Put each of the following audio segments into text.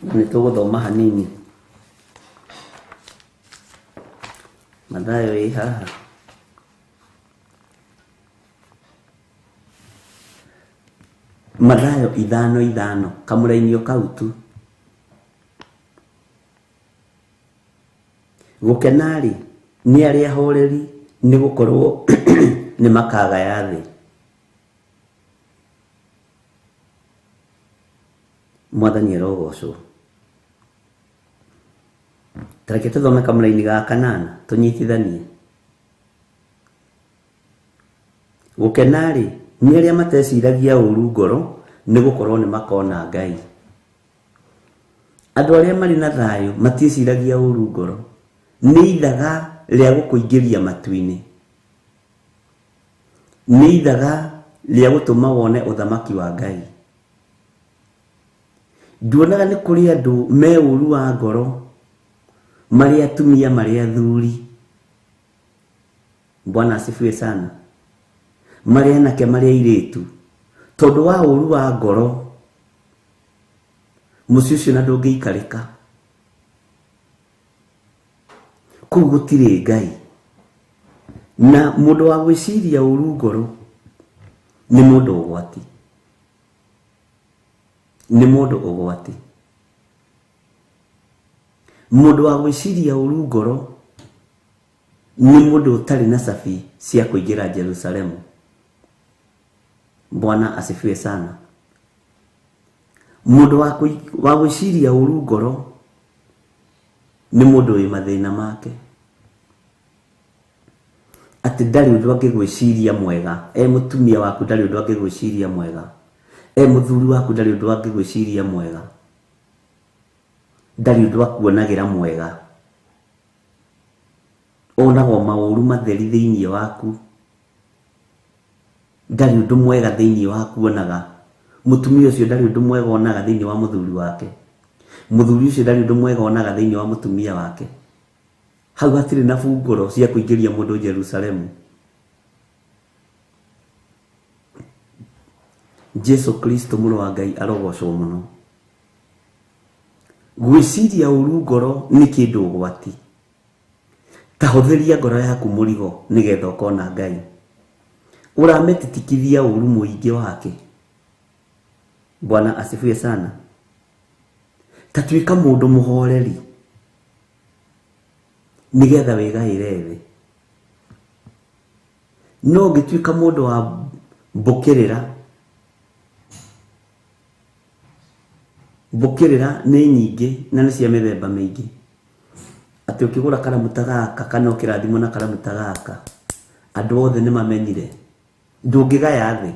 Nĩ tũgũthoma hanini. Mathayo ĩ haha. Mathayo 5:5 kamũrainio kau tu. Gũkena-rĩ, nĩ arĩa ahoreri, nĩ gũkorwo nĩ makagaya thĩ. Mwathani arogocwo. Ta reke tũthome kamũraini ga kanana tũnyitithanie. Gũkena-rĩ, nĩ arĩa mateciragia ũũru ngoro, nĩ gũkorwo nĩ makona Ngai. Andũ arĩa marĩ na thayũ matiĩciragia ũũru ngoro. Nĩ ithaga rĩa gũkũingĩria matu-inĩ. Nĩ ithaga rĩa gũtũma wone ũthamaki wa Ngai. Nduonaga nĩ kũrĩ andũ me ũũru wa ngoro, marĩ atumia marĩ athuri. Bwana asifiwe sana. Marĩ anake marĩ airĩtu. Tondũ wa ũũru wa ngoro, mũciĩ ũcio na ndũngĩikarĩka. Kũu gũtirĩ Ngai. Na mũndũ wa gwĩciria ũũru ngoro nĩ mũndũ ũgwati. Nĩ mũndũ ũgwati. Mũndũ wa gwĩciria ũũru ngoro nĩ mũndũ ũtarĩ na cabi cia kũingĩra Jerusalemu. Bwana asifiwe sana. Mũndũ wa gwĩciria ũũru ngoro nĩ mũndũ wĩ mathĩna make. Atĩ ndarĩ ũndũ angĩgwĩciria mwega. E mũtumia waku ndarĩ ũndũ angĩgwĩciria mwega. E mũthuri waku ndarĩ ũndũ angĩgwĩciria mwega. Ndarĩ ũndũ akuonagĩra mwega. Onagwo maũru matheri thĩinĩ waku. Ndarĩ ũndũ mwega thĩinĩ waku onaga. Mũtumia ũcio ndarĩ ũndũ mwega onaga thĩinĩ wa mũthuri wake. Mũthuri ũcio ndarĩ ũndũ mwega onaga thĩinĩ wa mũtumia wake. Hau hatirĩ na bungũro cia kũingĩria mũndũ Jerusalemu. Jesu Kristo mũrũ wa Ngai arogocwo mũno. Gwĩciria ũru ngoro nĩ kĩndũ ũgwati. Ta hũthĩria ngoro yaku mũrigo nĩgetha ũkona Ngai. Ũramĩtitikithia ũru mũingĩ wake. Bwana asifiwe sana. Ta tuĩka mũndũ mũhoreri nĩgetha wĩgaĩre thĩ. No ũngĩtuĩka mũndũ wa mbũkĩrĩra, mbũkĩrĩra nĩ nyingĩ na nĩ cia mĩthemba mĩingĩ. Atĩ ũkĩgũra karamu ta gaka kana ũkĩrathimwo na karamu ta gaka, andũ othe nĩ mamenyire. Ndũngĩgaya thĩ.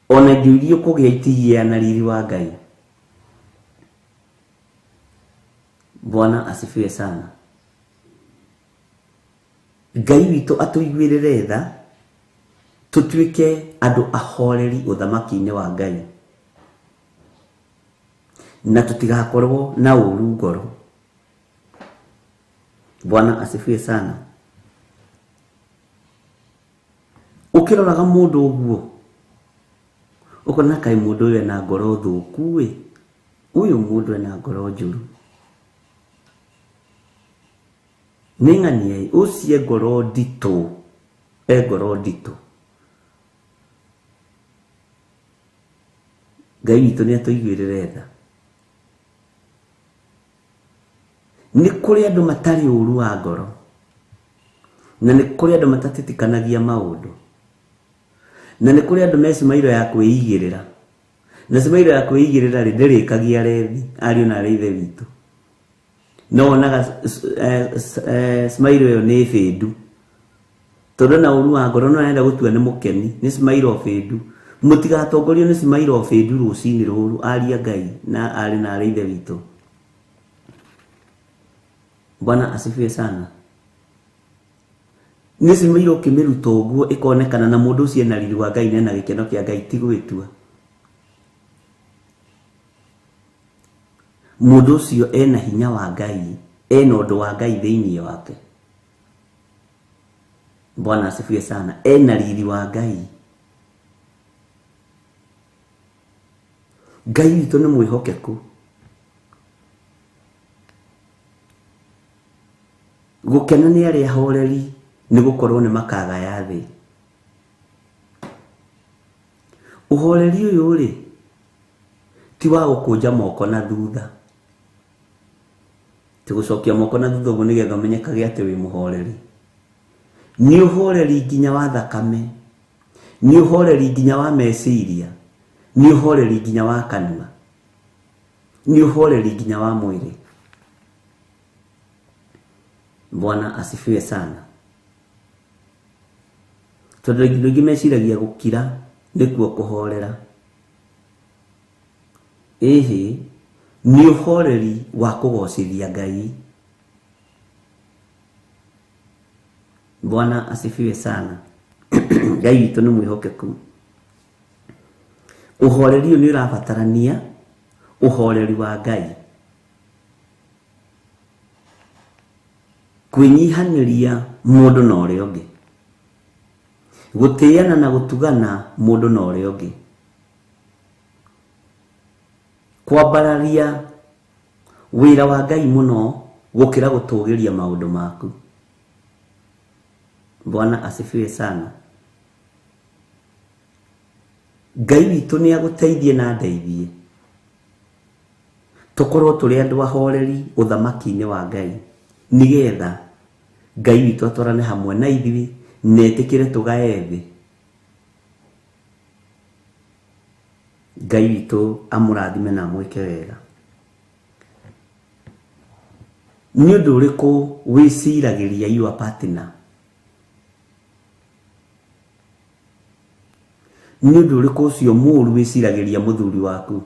Ona indo iria ũkũgĩa itigĩa na riri wa Ngai. Bwana asifiwe sana. Ngai witũ atũiguĩrĩre tha, tũtuĩke andũ ahoreri ũthamaki-inĩ wa Ngai. Na tũtigakorwo na ũru ngoro. Bwana asifiwe sana. Ũkĩroraga mũndũ ũguo, ũkona kaĩ mũndũ ũyũ ena ngoro thũku ĩ, ũyũ mũndũ ena ngoro njũru. Nĩ ng'ania ĩ, ũcio e ngoro nditũ, e ngoro nditũ. Ngai witũ nĩ atũiguĩrĩre tha. Nĩ kũrĩ andũ matarĩ ũru wa ngoro, na nĩ kũrĩ andũ matatitikanagia maũndũ, na nĩ kũrĩ andũ me cimairo ya kwĩigĩrĩra, na cimairo ya kwĩigĩrĩra rĩ, ndĩrĩkagia rethi, ariũ na arĩ ithe witũ. No wonaga cimairo ĩyo nĩ bĩndu, tondũ na ũru wa ngoro no arenda gũtua nĩ mũkeni, nĩ cimairo bĩndu. Mũtigatongorio nĩ cimairo bĩndu rũcinĩ rũrũ, aria Ngai na arĩ na arĩ ithe witũ. Bwana asifiwe sana. Nĩ cimairo ũkĩmĩruta ũguo ĩkonekana na mũndũ ũcio ena riri wa Ngai na ena gĩkeno kĩa Ngai, ti gwĩtua. Mũndũ ũcio ena hinya wa Ngai, ena ũndũ wa Ngai thĩinĩ wake. Bwana asifiwe sana. Ena riri wa Ngai. Ngai witũ nĩ mwĩhokeku. Gũkena nĩ arĩa ahoreri nĩ gũkorwo nĩ makagaya thĩ. Ũhoreri ũyũ rĩ ti wa gũkũnja moko na thutha, ti gũcokia moko na thutha ũguo nĩgetha ũmenyekage atĩ wĩ mũhoreri. Nĩ ũhoreri nginya wa thakame, nĩ ũhoreri nginya wa meciria, nĩ ũhoreri nginya wa kanua, nĩ ũhoreri nginya wa mwĩrĩ. Bwana asifiwe sana. Tondũ andũ aingĩ meciragia gũkira nĩkuo kũhorera. Ĩhĩ, nĩ ũhoreri wa kũgocithia Ngai. Bwana asifiwe sana. Ngai witũ nĩ mwĩhokeku. Ũhoreri ũyũ nĩ ũrabatarania ũhoreri wa Ngai. Kwĩnyihanĩria mũndũ na ũrĩa ũngĩ, gũtĩana na gũtugana mũndũ na ũrĩa ũngĩ, kwambararia wĩra wa Ngai mũno gũkĩra gũtũgĩria maũndũ maku. Bwana asifiwe sana. Ngai witũ nĩ agũteithie na andeithie tũkorwo tũrĩ andũ ahoreri ũthamaki-inĩ wa Ngai, nĩgetha Ngai witũ atwarane hamwe na ithuĩ na etĩkĩre tũgae thĩ. Ngai witũ amũrathime na amwĩke wega. Nĩ ũndũ ũrĩkũ wĩciragĩria your partner? Nĩ ũndũ ũrĩkũ ũcio mũũru wĩciragĩria mũthuri waku?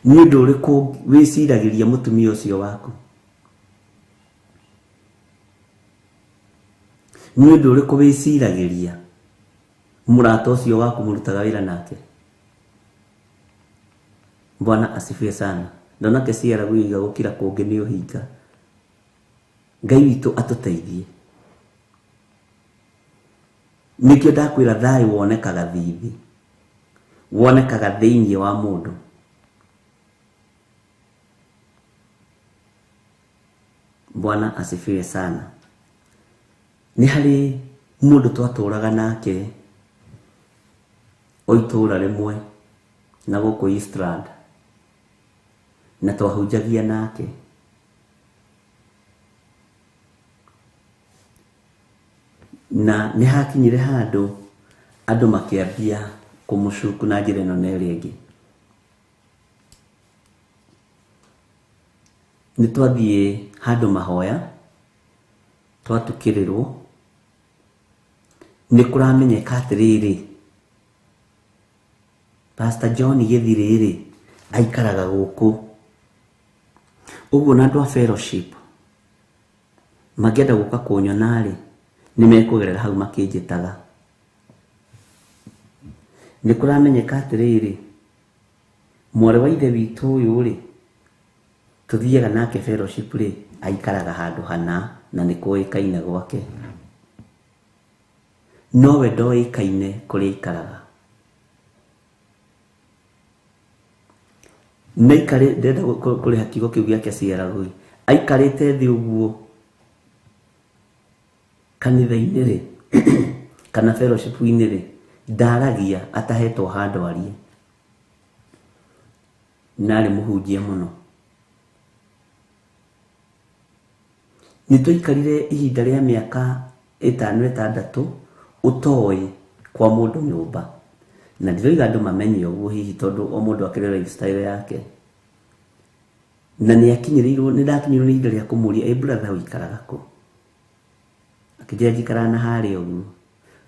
Nĩ ũndũ ũrĩkũ wĩciragĩria mũtumia ũcio waku? Nĩ ũndũ ũrĩkũ wĩciragĩria mũrata ũcio waku mũrutaga wĩra nake? Bwana asifiwe sana. Ndona keciara gwĩiga gũkira kũngĩ nĩ ũhinga. Ngai witũ atũteithie. Nĩkĩo ndakwĩra thayũ wonekaga thithi, wonekaga thĩinĩ wa mũndũ. Bwana asifiwe sana. Nĩ harĩ mũndũ twatũraga nake o itũra rĩmwe na gũkũ Eastland, na twahunjagia nake. Na nĩ hakinyire handũ andũ makĩambia kũmũcuku na njĩra ĩno na ĩrĩa ĩngĩ. Nĩ twathiĩ handũ mahoya, twatukĩrĩrwo, nĩ kũramenyeka atĩrĩrĩ, Pastor John Gĩthirĩ-rĩ aikaraga gũkũ. Ũguo na andũ a fellowship mangĩenda gũka kũnyona-rĩ, nĩ mekũgerera hau makĩnjĩtaga. Nĩ kũramenyeka atĩrĩrĩ, mwarĩ wa ithe witũ ũyũ-rĩ, tũthiaga nake fellowship rĩ, aikaraga handũ hana na nĩ kũĩkaine gwake. Nowe ndoĩkaine kũrĩa aikaraga. Nĩaikarĩ, ndĩrenda kũrĩha kiugo kĩu gĩake ciaragũi. Aikarĩte thĩ ũguo kanitha-inĩ rĩ, kana fellowship-inĩ rĩ, ndaragia atahetwo handũ arie. Na arĩ mũhunjia mũno. Nĩ twaikarire ihinda rĩa mĩaka ĩtano ĩtandatũ ũtoĩ kwa mũndũ nyũmba. Na ndiroiga andũ mamenye ũguo hihi tondũ o mũndũ akĩrĩ lifestyle yake. Na nĩ akinyĩrĩirwo, nĩ ndakinyĩrĩirwo nĩ ihinda rĩa kũmũria, ĩ brother ũikaraga kũ? Akĩnjĩra njikaraga na harĩa ũguo.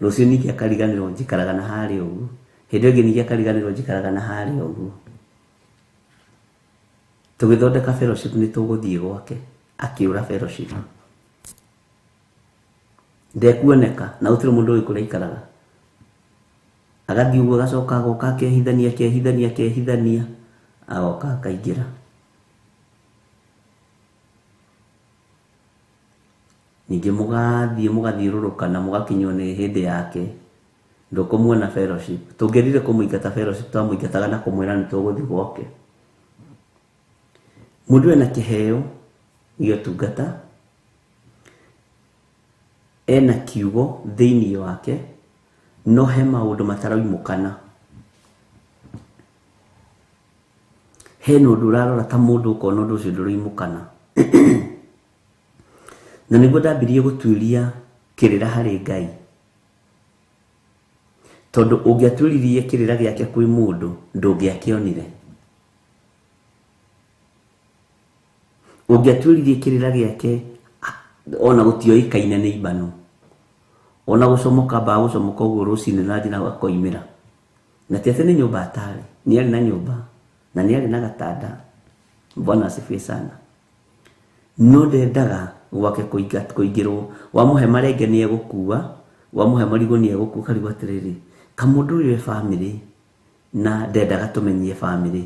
Rũciũ ningĩ akariganĩrwo njikaraga na harĩa ũguo. Hĩndĩ ĩyo ĩngĩ ningĩ akariganĩrwo njikaraga na harĩa ũguo. Tũgĩthondeka fellowship nĩ tũgũthiĩ gwake, akĩũra fellowship. Ndekuoneka na gũtirĩ mũndũ ũĩ kũrĩa aikaraga. Agathiĩ ũguo agacoka agoka akehithania akehithania akehithania agoka akaingĩra. Ningĩ mũgathiĩ mũgathiũrũrũka na mũgakinywo nĩ hĩndĩ yake, ndũkũmuona fellowship. Tũngĩendire kũmũingata fellowship twamũingataga na kũmwĩra nĩ tũgũthiĩ gwake. Mũndũ ena kĩheo gĩa ũtungata, ena kiugo thĩinĩ wake, no he maũndũ mataraumũkana. Hena ũndũ ũrarora ta mũndũ ũkona ũndũ ũcio ndũraumũkana. Na nĩguo ndambirie gũtuĩria kĩrĩra harĩ Ngai. Tondũ ũngĩatuĩririe kĩrĩra gĩake kwĩ mũndũ, ndũngĩakĩonire. Ũngĩatuĩririe kĩrĩra gĩake ona gũtioĩkaine nĩ imbano. Ona gũcomoka ambaga gũcomoka ũguo rũcinĩ na njĩra akoimĩra. Na ti atĩ nĩ nyũmba atarĩ, nĩ arĩ na nyũmba na nĩ arĩ na gatanda. Bwana asifiwe sana. No ndendaga gwake kũingĩrwo. Wamũhe marenge nĩ egũkua, wamũhe marigũ nĩ egũkua, ũkarigwo atĩrĩrĩ, kamũndũ ũyũ e bamĩrĩ na ndendaga tũmenyie bamĩrĩ.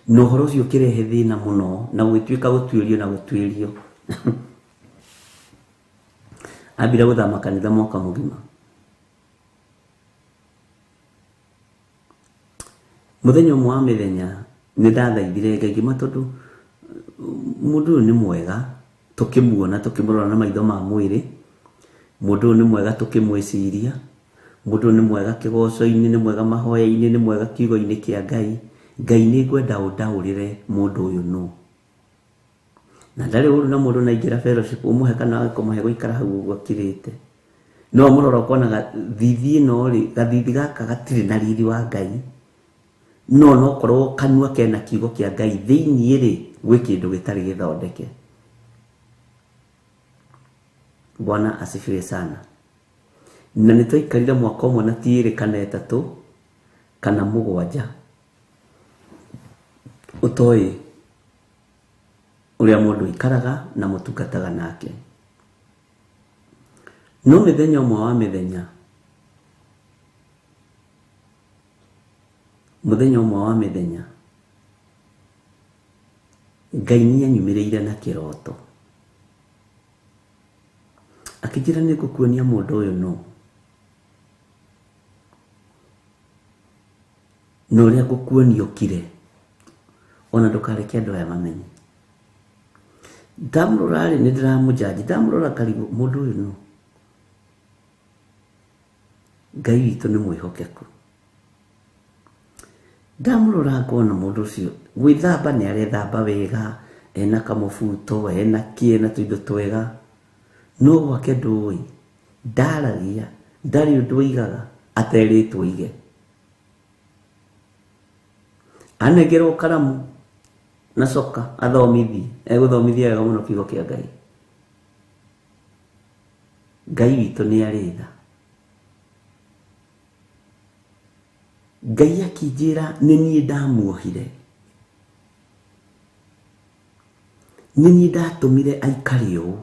Na ũhoro ũcio ũkĩrehe thĩna mũno na gũgĩtuĩka gũtuĩrio na gũtuĩrio. Ambire gũthama kanitha mwaka mũgima. Mũthenya ũmwe wa mĩthenya nĩ ndathaithire Ngai ngĩmwĩra tondũ mũndũ ũyũ nĩ mwega tũkĩmuona tũkĩmũrora na maitho ma mwĩrĩ, mũndũ ũyũ nĩ mwega tũkĩmwĩciria, mũndũ ũyũ nĩ mwega kĩgoco-inĩ, nĩ mwega mahoya-inĩ, nĩ mwega kiugo-inĩ kĩa Ngai. Ngai nĩ ngwenda ũndaũrĩre mũndũ ũyũ nũ. Na ndarĩ ũru na mũndũ na aingĩra fellowship ũmũhe kana wage kũmũhe gũikara hau ũguo akirĩte. No ũmũrora ũkona thithi ĩno rĩ, gathithi gaka gatirĩ na riri wa Ngai. No nokorwo kanua kena kiugo kĩa Ngai thĩiniĩ rĩ, gwĩ kĩndũ gĩtarĩ gĩthondeke. Bwana asifiwe sana. Na nĩ twaikarire mwaka ũmwe na ti ĩrĩ kana ĩtatũ kana mũgwanja ũtoĩ ũrĩa mũndũ aikaraga na mũtungataga nake. No mĩthenya ũmwe wa mĩthenya, mũthenya ũmwe wa mĩthenya, Ngai nĩ anyumĩrĩire na kĩroto. Akĩnjĩra nĩ ngũkuonia mũndũ ũyũ nũ. Na ũrĩa ngũkuonia ũkire, ona ndũkareke andũ aya mamenye. Ndamũrora rĩ, nĩ ndĩramũnjanji, ndamũrora ngarigwo mũndũ ũyũ nũ. Ngai witũ nĩ mwĩhokeku. Ndamũrora ngona mũndũ ũcio gwĩthamba nĩ arethamba wega, ena kamũbuto, ena kĩ, ena tũindo twega. No gwake ndũĩ, ndaragia, ndarĩ ũndũ oigaga aterĩtwo oige. Anengerwo karamu na coka athomithie, egũthomithia wega mũno kiugo kĩa Ngai. Ngai witũ nĩ arĩ tha. Ngai akĩnjĩra nĩ niĩ ndamuohire, nĩ niĩ ndatũmire aikare ũũ.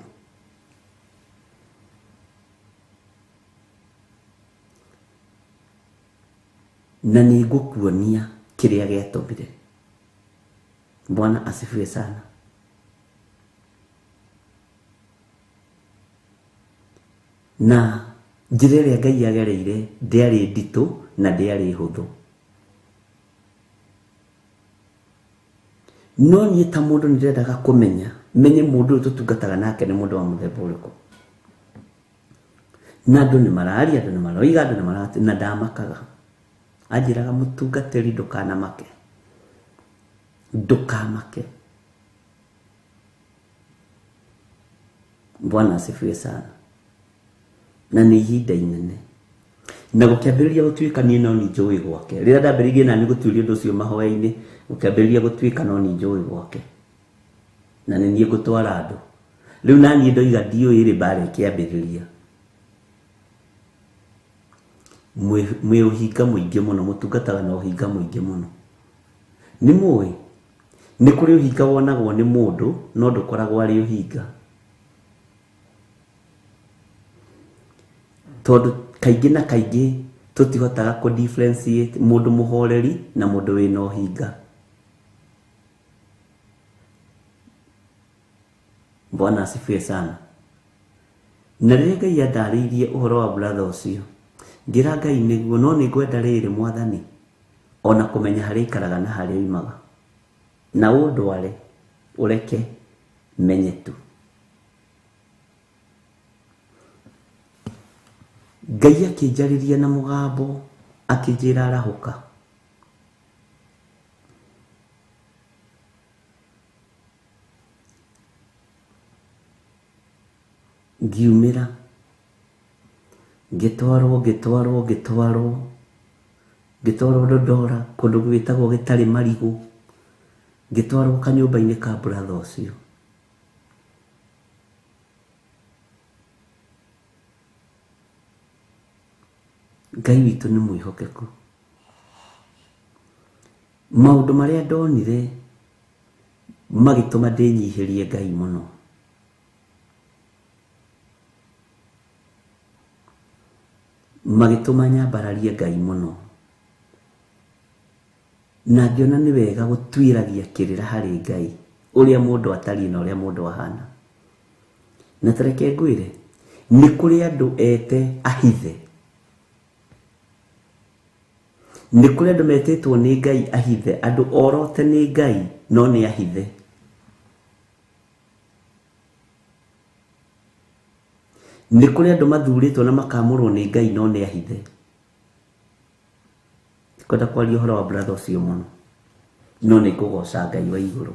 Na nĩ ngũkuonia kĩrĩa gĩatũmire. Bwana asifiwe sana. Na njĩra ĩrĩa Ngai agereire ndĩarĩ nditũ na ndĩarĩ hũthũ. No niĩ ta mũndũ nĩ ndĩrendaga kũmenya, menye mũndũ ũyũ tũtungataga nake nĩ mũndũ wa mũthemba ũrĩkũ. Na andũ nĩ mararia, andũ nĩ maroiga, andũ nĩ marati, na ndamakaga. Anjĩraga mũtungatĩri ndũkanamake. Ndũkamake. Bwana asifiwe sana. Na nĩ ihinda inene. Na gũkĩambĩrĩria gũtuĩka niĩ no niĩ njũĩ gwake. Rĩrĩa ndambĩrĩirie nani gũtuĩria ũndũ ũcio mahoya-inĩ, gũkĩambĩrĩria gũtuĩka no niĩ njũĩ gwake. Na nĩ niĩ ngũtwara andũ. Rĩu naniĩ ndoiga ndiũĩ rĩ, mbara ĩkĩambĩrĩria. Mwĩ ũhinga mũingĩ mũno, mũtungataga na ũhinga mũingĩ mũno. Nĩ mũĩ, nĩ kũrĩ ũhinga wonagwo nĩ mũndũ, no ndũkoragwo arĩ ũhinga. Tondũ kaingĩ na kaingĩ tũtihotaga kũ differentiate mũndũ mũhoreri na mũndũ wĩna ũhinga. Bwana asifiwe sana. Na rĩrĩa Ngai andarĩirie ũhoro wa brother ũcio, ngĩra Ngai nĩguo, no nĩ ngwenda rĩrĩ mwathani, Ona kũmenya harĩa ikaraga na harĩa oimaga. Na ũndware ũreke menye tu. Ngai akĩnjarĩria na mũgambo akĩnjĩra arahũka. Ngiumĩra ngĩtwarwo ngĩtwarwo ngĩtwarwo ngĩtwarwo Dodora kũndũ gwĩtagwo gĩtarĩ marigũ, ngĩtwarwo kanyũmba-inĩ ka brother ũcio. Ngai witũ nĩ mwĩhokeku. Maũndũ marĩa ndonire magĩtũma ndĩnyihĩrie Ngai mũno. Magĩtũma nyambararie Ngai mũno. Na ngĩona nĩ wega gũtuĩragia kĩrĩra harĩ Ngai ũrĩa mũndũ atariĩ na ũrĩa mũndũ ahana. Na tareke ngwĩre, nĩ kũrĩ andũ ete ahithe. Nĩ kũrĩ andũ metĩtwo nĩ Ngai ahithe, andũ orote nĩ Ngai no nĩ ahithe. Nĩ kũrĩ andũ mathurĩtwo na makamũrwo nĩ Ngai no nĩ ahithe. Ndikwenda kwaria ũhoro wa brother ũcio mũno, no nĩ ngũgoca Ngai wa igũrũ.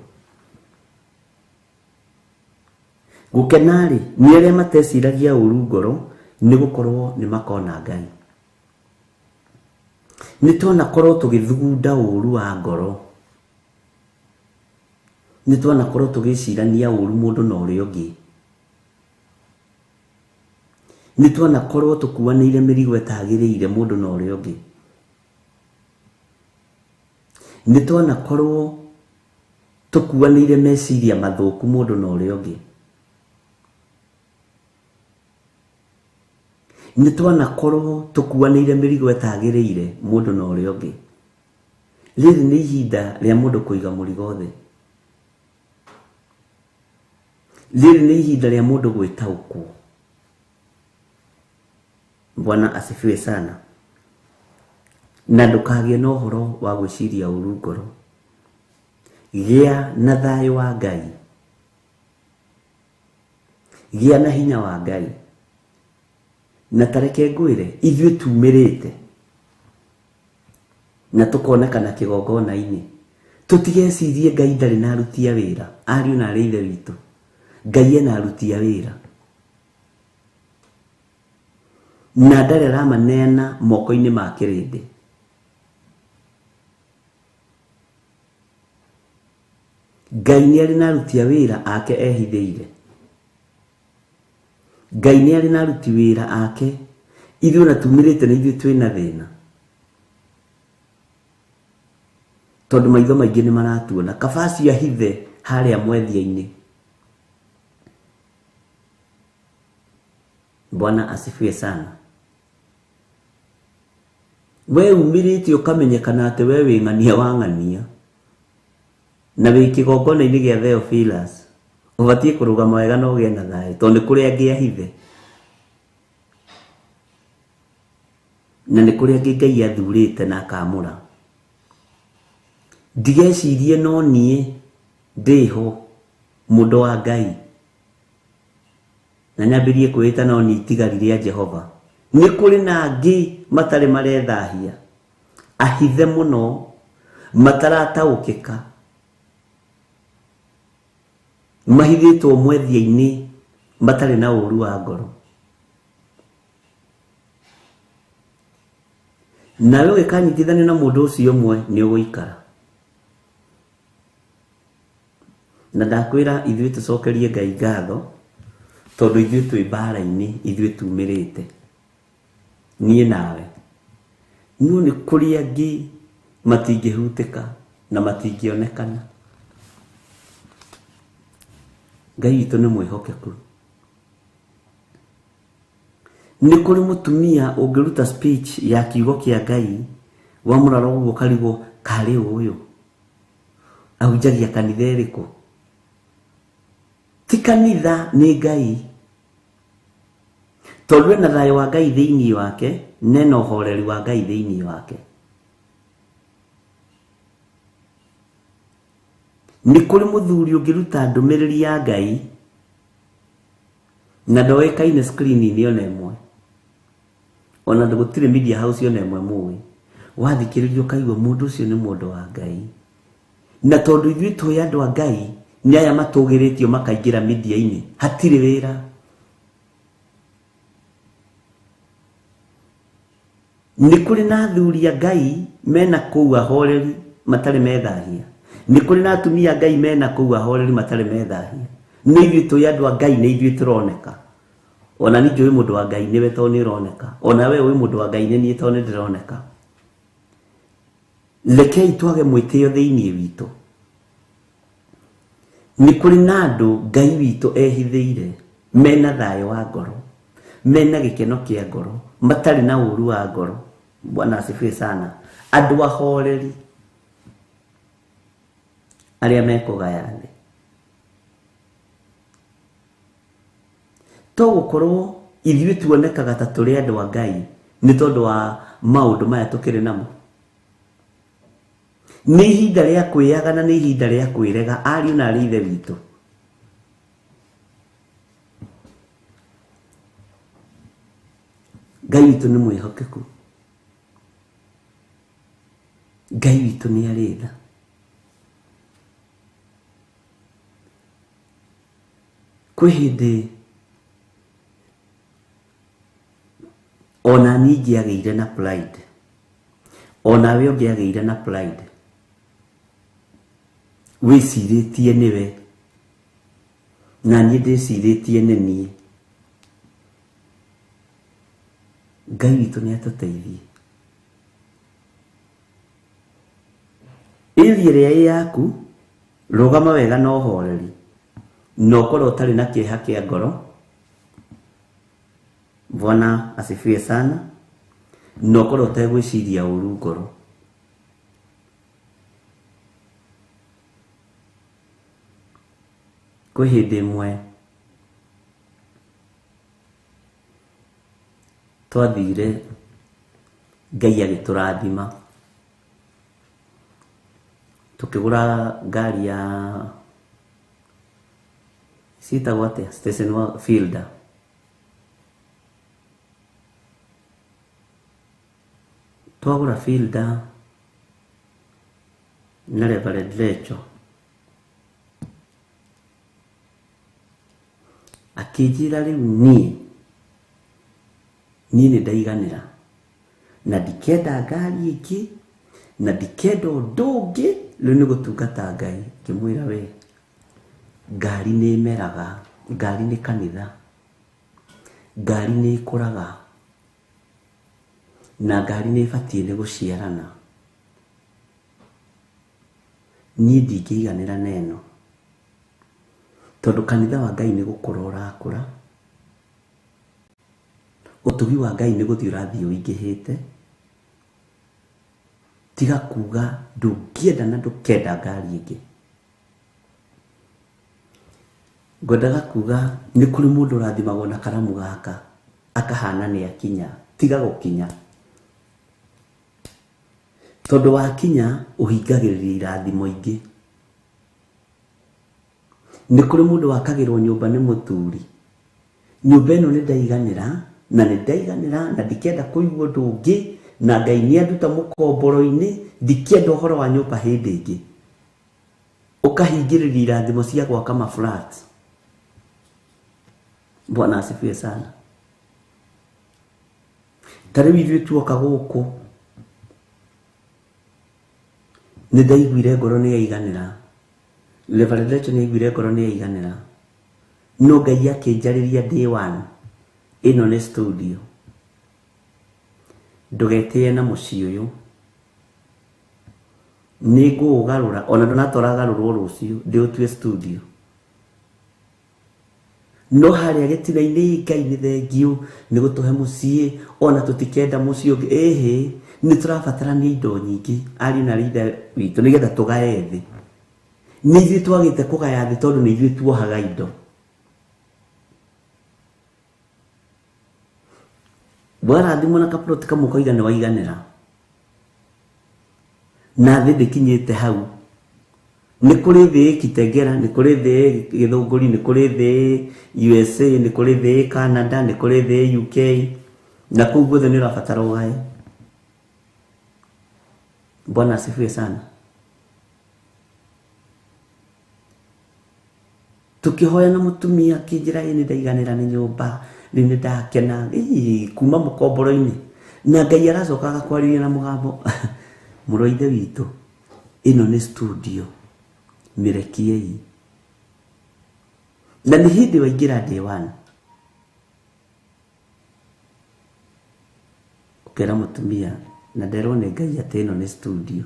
Gũkena-rĩ, nĩ arĩa mateciragia ũru ngoro, nĩ gũkorwo nĩ makona Ngai. Nĩ twanakorwo tũgĩthugunda ũru wa ngoro. Nĩ twanakorwo tũgĩcirania ũru mũndũ na ũrĩa ũngĩ. Nĩ twanakorwo tũkuanĩire mĩrigo ĩtagĩrĩire mũndũ na ũrĩa ũngĩ. Nĩ twanakorwo tũkuanĩire meciria mathũku mũndũ na ũrĩa ũngĩ. Nĩ twanakorwo tũkuanĩire mĩrigo ĩtagĩrĩire mũndũ na ũrĩa ũngĩ. Rĩrĩ nĩ ihinda rĩa mũndũ kũiga mũrigo thĩ. Rĩrĩ nĩ ihinda rĩa mũndũ gwĩtaũkwo. Bwana asifiwe sana. Na ndũkagĩe na ũhoro wa gwĩciria ũru ngoro. Gĩa na thayũ wa Ngai. Gĩa na hinya wa Ngai. Na tareke ngwĩre, ithuĩ tumĩrĩte na tũkonekana kĩgongona-inĩ. Tũtigecirie Ngai ndarĩ na aruti a wĩra, ariũ na arĩ ithe witũ. Ngai ena aruti a wĩra. Na ndarĩ aramaneana moko-inĩ ma kĩrĩndĩ. Ngai nĩ arĩ na aruti a wĩra ake ehithĩire. Ngai nĩ arĩ na aruti wĩra ake. Ithuĩ ona tumĩrĩte na ithuĩ twĩna thĩna. Tondũ maitho maingĩ nĩ maratuona. Kaba acio ahithe harĩa mwethia-inĩ. Bwana asifiwe sana. We umĩrĩte ũkamenyekana atĩ we wĩ ng'ania wa ng'ania. Na wĩ kĩgongona-inĩ gĩa Theophilus. Ũbatiĩ kũrũgama wega na ũgĩe na thayũ tondũ nĩ kũrĩ angĩ ahithe. Na nĩ kũrĩ angĩ Ngai athurĩte na akamũra. Ndigecirie no niĩ ndĩho mũndũ wa Ngai. Na nyambĩrie kwĩĩta no niĩ itigari rĩa Jehova. Nĩ kũrĩ na angĩ matarĩ marethahia. Ahithe mũno, matarataũkĩka. Mahithĩtwo mwethia-inĩ matarĩ na ũru wa ngoro. Nawe ũgĩkanyitithanio na mũndũ ũcio ũmwe nĩ ũgũikara. Na ndakwĩra ithuĩ tũcokerie Ngai ngatho tondũ ithuĩ twĩ mbara-inĩ, ithuĩ tumĩrĩte. Niĩ nawe. No nĩ kũrĩ angĩ matingĩhutĩka na matingĩonekana. Ngai witũ nĩ mwĩhokeku. Nĩ kũrĩ mũtumia ũngĩruta speech ya kiugo kĩa Ngai wamũrora ũguo ũkarigwo karĩ ũyũ ahunjagia kanitha ĩrĩkũ. Ti kanitha nĩ Ngai. Tondũ ena thayũ wa Ngai thĩinĩ wake na ena ũhoreri wa Ngai thĩinĩ wake. Nĩ kũrĩ mũthuri ũngĩruta ndũmĩrĩri ya Ngai na ndoĩkaine screen-inĩ ona ĩmwe, ona gũtirĩ media house ona ĩmwe mũĩ. Wathikĩrĩria ũkaigua mũndũ ũcio nĩ mũndũ wa Ngai. Na tondũ ithuĩ tũĩ andũ a Ngai nĩ aya matũgĩrĩtio makaingĩra media-inĩ, hatirĩ wĩra. Nĩ kũrĩ na athuri a Ngai mena kũu ahoreri matarĩ methahia. Nĩ kũrĩ na atumia a Ngai mena kũu ahoreri matarĩ methahia. Nĩ ithuĩ tũĩ andũ a Ngai, nĩ ithuĩ tũroneka. Ona niĩ njũĩ mũndũ wa Ngai nĩwe tondũ nĩ ũroneka. Ona we ũĩ mũndũ wa Ngai nĩ niĩ tondũ nĩ ndĩroneka. Rekei twage mwĩtĩo thĩinĩ witũ. Nĩ kũrĩ na andũ Ngai witũ ehithĩire mena thayũ wa ngoro, mena gĩkeno kĩa ngoro, matarĩ na ũru wa ngoro. Bwana asifiwe sana. Andũ ahoreri arĩa mekũgaya thĩ. To gũkorwo ithuĩ tuonekaga ta tũrĩ andũ a Ngai nĩ tondũ wa maũndũ maya tũkĩrĩ namo. Nĩ ihinda rĩa kwĩyaga na nĩ ihinda rĩa kwĩrega ariũ na arĩ ithe witũ. Ngai witũ nĩ mwĩhokeku. Ngai witũ nĩ arĩ tha. Kwĩ hĩndĩ ona niĩ ingĩagĩire na pride, onawe ũngĩagĩire na pride, wĩcirĩtie nĩwe na niĩ ndĩcirĩtie nĩ niĩ. Ngai witũ nĩ atũteithie. Area ĩrĩa ĩ yaku, rũgama wega na ũhoreri, na ũkorwo ũtarĩ na kĩeha kĩa ngoro. Bwana asifiwe sana. Na ũkorwo ũtegwĩciria ũru ngoro. Kwĩ hĩndĩ ĩmwe twathire Ngai agĩtũrathima, tũkĩgũra ngari ya ciĩtagwo atĩa, station Fielder. Twagũra Fielder na Reverend Lecho akĩnjĩra rĩu niĩ niĩ nĩ ndaiganĩra na ndikenda ngari ĩngĩ na ndikenda ũndũ ũngĩ, rĩu nĩ gũtungata Ngai. Ngĩmwĩra we, ngari nĩ ĩmeraga, ngari nĩ kanitha, ngari nĩ ĩkũraga na ngari nĩ ĩbatiĩ nĩ gũciarana. Niĩ ndingĩiganĩra na ĩno tondũ kanitha wa Ngai nĩ gũkũra ũrakũra, ũtugi wa Ngai nĩ gũthiĩ ũrathiĩ ũingĩhĩte. Tiga kuga ndũngĩenda na ndũkenda ngari ĩngĩ. Ngwendaga kuga nĩ kũrĩ mũndũ ũrathimagwo na karamu gaka akahana nĩ akinya. Tiga gũkinya, tondũ wakinya ũhingagĩrĩria irathimo ingĩ. Nĩ kũrĩ mũndũ wakagĩrwo nyũmba nĩ mũthuri, nyũmba ĩno nĩ ndaiganĩra na nĩ ndaiganĩra na ndikenda kũigua ũndũ ũngĩ, na Ngai nĩ anduta mũkomboro-inĩ, ndikenda ũhoro wa nyũmba hĩndĩ ĩngĩ. Ũkahingĩrĩria irathimo cia gwaka ma flat. Bwana asifiwe sana. Ta rĩu ithuĩ tuoka gũkũ nĩ ndaiguire ngoro nĩ yaiganĩra, Reverend Rachel nĩ aiguire ngoro nĩ yaiganĩra, no Ngai akĩnjarĩria day one, ĩno nĩ studio, ndũgetĩe na mũciĩ ũyũ, nĩ ngũũgarũra ona ndũnatwara garũrwo rũciũ ndĩũtue studio. No harĩa gĩtina-inĩ Ngai nĩ thengiũ nĩ gũtũhe mũciĩ, ona tũtikenda mũciĩ ũngĩ. Ĩhĩ, nĩ tũrabatarania indo nyingĩ ariũ na ithe witũ nĩgetha tũgaye thĩ. Nĩ ithuĩ twagĩte kũgaya thĩ tondũ nĩ ithuĩ tuohaga indo. Warathimwo na kaploti kamwe ũkauga nĩ waiganĩra, na thĩ ndĩkinyĩte hau. Nĩ kũrĩ thĩ Kitengela, nĩ kũrĩ thĩ Gĩthũngũri, nĩ kũrĩ thĩ USA, nĩ kũrĩ thĩ Canada, nĩ kũrĩ thĩ UK, na kũu guothe nĩ ũrabatara ũgae. Bwana asifiwe sana. Tukihoya na mutumia akĩnjĩra ĩ nĩ ndaiganĩra nĩ nyũmba, rĩu nĩ ndakena, kuma mũkomboro-inĩ. Na Ngai aracoka agakwarĩria na mũgambo, mũrũ wa ithe witũ, ĩno nĩ studio, mĩrekiei. Na nĩ hĩndĩ waingĩra day one. Ũkera mũtumia, na nderwo nĩ Ngai atĩ ĩno nĩ studio.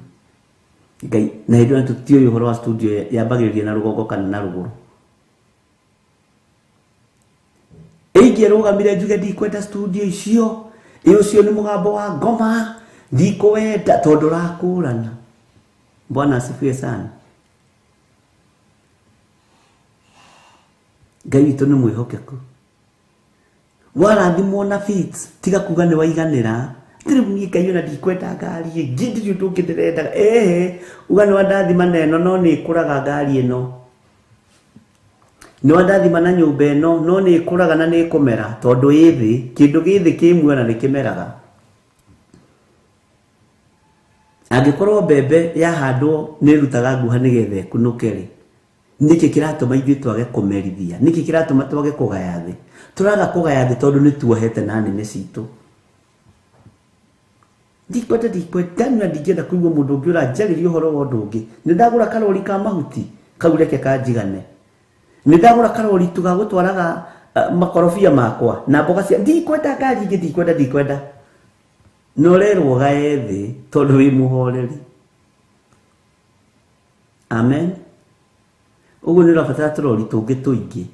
Ngai, na hĩndĩ ĩyo tũtiũĩ ũhoro wa studio yambagĩrĩria na rũgongo kana na rũgũrũ. Ingĩrũgamire njuge ndikwenda studio icio, ĩ ũcio nĩ mũgambo wa ngoma, ndikũwenda tondũ ũrakũrana. Bwana asifiwe sana. Ngai witũ nĩ mwĩhokeku. Warathimwo na feet, tiga kuga nĩ waiganĩra. Rĩu niĩ Ngai ona ndikwenda ngari ĩngĩ, ndirĩ ũndũ ũngĩ ndĩrendaga. Ehe, uga nĩ wandathima na ĩno no nĩ ĩkũraga ngari ĩno. Nĩ wandathima na nyũmba ĩno no nĩ ĩkũraga na nĩ ĩkũmera tondũ ĩ thĩ, kĩndũ gĩ thĩ kĩ muoyo na nĩ kĩmeraga. Angĩkorwo mbembe yahandwo nĩ ĩrutaga nguha nĩgetha ĩkunũke rĩ, nĩkĩ kĩratũma ithuĩ twage kũmerithia? Nĩkĩ kĩratũma twage kũgaya thĩ? Tũraga kũgaya thĩ tondũ nĩ tuohete na nĩmĩ citũ. Ndikwenda, ndikwenda, na ndingĩenda kũigua mũndũ ũngĩ ũranjarĩria ũhoro wa ũndũ ũngĩ. Nĩ ndagũra karori ka mahuti, kau reke kanjigane. Nĩ ndagũra karori tu ga gũtwaraga makorobia makwa na mboga cia, ndikwenda ngari ingĩ, ndikwenda, ndikwenda. Na ũrerwo ũgae thĩ tondũ wĩ mũhoreri. Amen. Ũguo nĩ ũrabatara tũrori tũngĩ tũingĩ.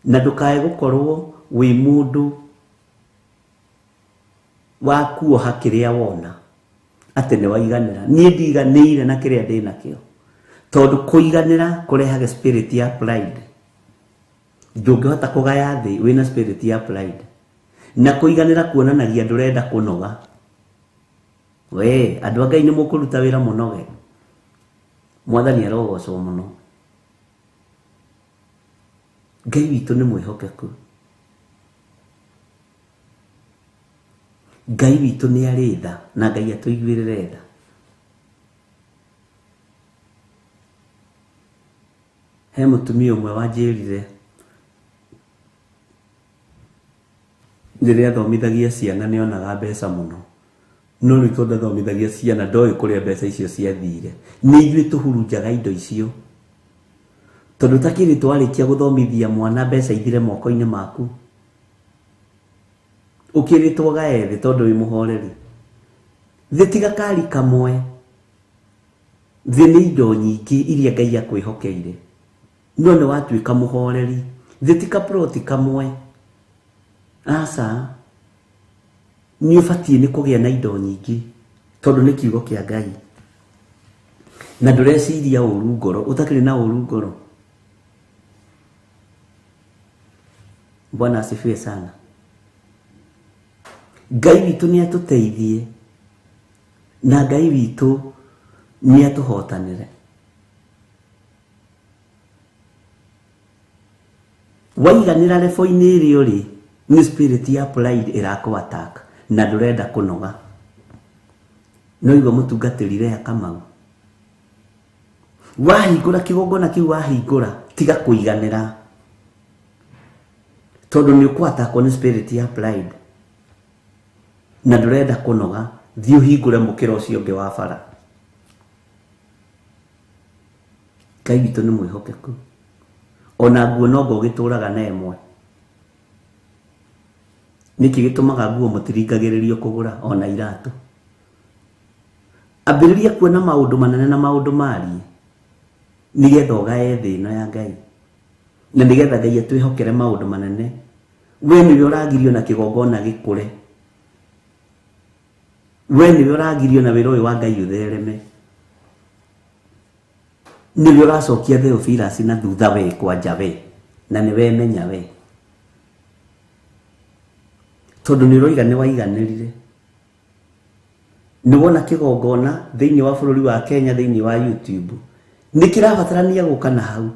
Na ndũkae gũkorwo wĩ mũndũ wa kuoha kĩrĩa wona atĩ nĩ waiganĩra. Niĩ ndiganĩire na kĩrĩa ndĩ nakĩo. Tondũ kũiganĩra kũrehaga spirit ya pride. Ndũngĩhota kũgaya thĩ wĩna spirit ya pride. Na kũiganĩra kuonanagia ndũrenda kũnoga. We, andũ a Ngai nĩ mũkũruta wĩra mũnoge. Mwathani arogocwo mũno. Ngai witũ nĩ mwĩhokeku. Ngai witũ nĩ arĩ tha na Ngai atũiguĩrĩre tha. He mũtumia ũmwe wanjĩrire rĩrĩa athomithagia ciana nĩ onaga mbeca mũno. No rĩu tondũ athomithagia ciana ndoĩ kũrĩa mbeca icio ciathire. Nĩ ithuĩ tũhurunjaga indo icio. Tondũ takĩrĩ twarĩkia gũthomithia mwana mbeca ithire moko-inĩ maku. Ũkĩrĩtwo gae thĩ tondũ wĩ mũhoreri. Thĩ tiga kari kamwe. Thĩ nĩ indo nyingĩ iria Ngai akwĩhokeire. No nĩ watuĩka mũhoreri. Thĩ ti kaploti kamwe. Aca. Nĩ ũbatiĩ nĩ kũgĩa na indo nyingĩ tondũ nĩ kiugo kĩa Ngai. Na ndũreciria ũru ngoro, ũtakĩrĩ na ũru ngoro. Bwana asifiwe sana. Ngai witũ nĩ atũteithie na Ngai witũ nĩ atũhotanĩre. Waiganĩra level-inĩ ĩrĩa ũrĩ, nĩ spirit ya pride ĩrakũ attack na ndũrenda kũnoga. No igua mũtungatĩri Lea Kamau. Wahingũra kĩgongona kĩu wahingũra, tiga kũiganĩra. Tondũ nĩ ũkũ-attackwo nĩ spirit ya pride. Na ndũrenda kũnoga, thiĩ ũhingũre mũkĩra ũcio ũngĩ wa bara. Ngai witũ nĩ mwĩhokeku. Ona nguo no ngo ũgĩtũraga na ĩmwe. Nĩkĩ gĩtũmaga nguo mũtiringagĩrĩrio kũgũra ona iratũ? Ambĩrĩria kuona maũndũ manene na maũndũ mariĩ nĩgetha ũgae thĩ ĩno ya Ngai. Na nĩgetha Ngai atwĩhokere maũndũ manene. We nĩwe ũragirio na kĩgongona gĩkũre. We nĩwe ũragirio na wĩra ũyũ wa Ngai ũthereme. Nĩwe ũracokia Theophilus na thutha we kwanja we. Na nĩwe menya we. Tondũ nĩ ũroiga nĩ waiganĩrire. Nĩ wona kĩgongona thĩinĩ wa bũrũri wa Kenya thĩinĩ wa YouTube. Nĩ kĩrabatarania gũka na hau.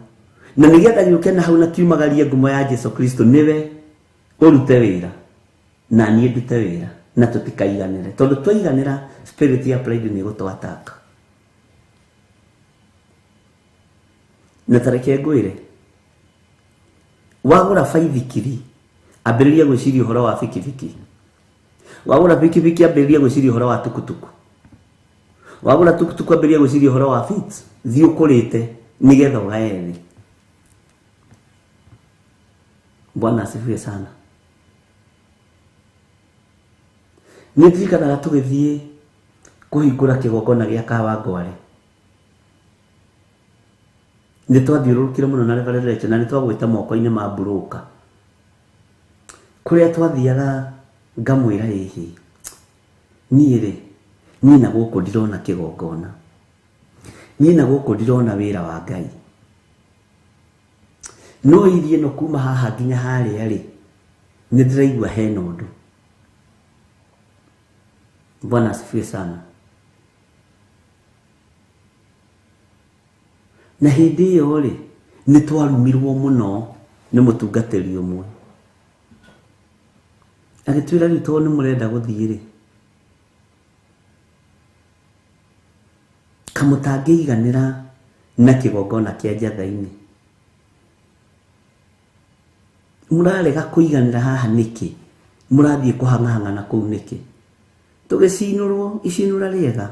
Na nĩgetha gĩũke na hau na kiumagarie ngumo ya Jesu Kristo nĩwe ũrute wĩra na niĩ ndute wĩra na tũtikaiganĩre tondũ twaiganĩra spirit ya pride nĩ ĩgũtũ attack. Na tareke ngwĩre, wagũra baithikiri ambĩrĩria gwĩciria ũhoro wa bikibiki, wagũra bikibiki ambĩrĩria gwĩciria ũhoro wa tukutuku, wagũra tukutuku ambĩrĩria gwĩciria ũhoro wa fit, thiĩ ũkũrĩte nĩgetha ũgae thĩ. Bwana asifiwe sana. Nĩ ndirikanaga tũgĩthiĩ kũhingũra kĩgongona gĩa Kawangware, nĩ twathiũrũrũkire mũno na Reverend Rachel na nĩ twagwĩte moko-inĩ ma broker kũrĩa twathiaga ngamwĩra ĩhĩ niĩ rĩ niĩ na gũkũ ndirona kĩgongona, niĩ na gũkũ ndirona wĩra wa Ngai, no irie ĩno kuma haha nginya harĩa rĩ nĩ ndĩraigua hena ũndũ. Bwana asifiwe sana. Na hĩndĩ ĩyo rĩ nĩ twarumirwo mũno nĩ mũtungatĩri ũmwe agĩtwĩra rĩu tondũ nĩ mũrenda gũthiĩ rĩ kamũtangĩiganĩra na kĩgongona kĩa njatha-inĩ, mũrarega kũiganĩra haha nĩkĩ, mũrathiĩ kũhang'ahang'ana kũu nĩkĩ? Tũgĩcinũrwo icinũra rĩega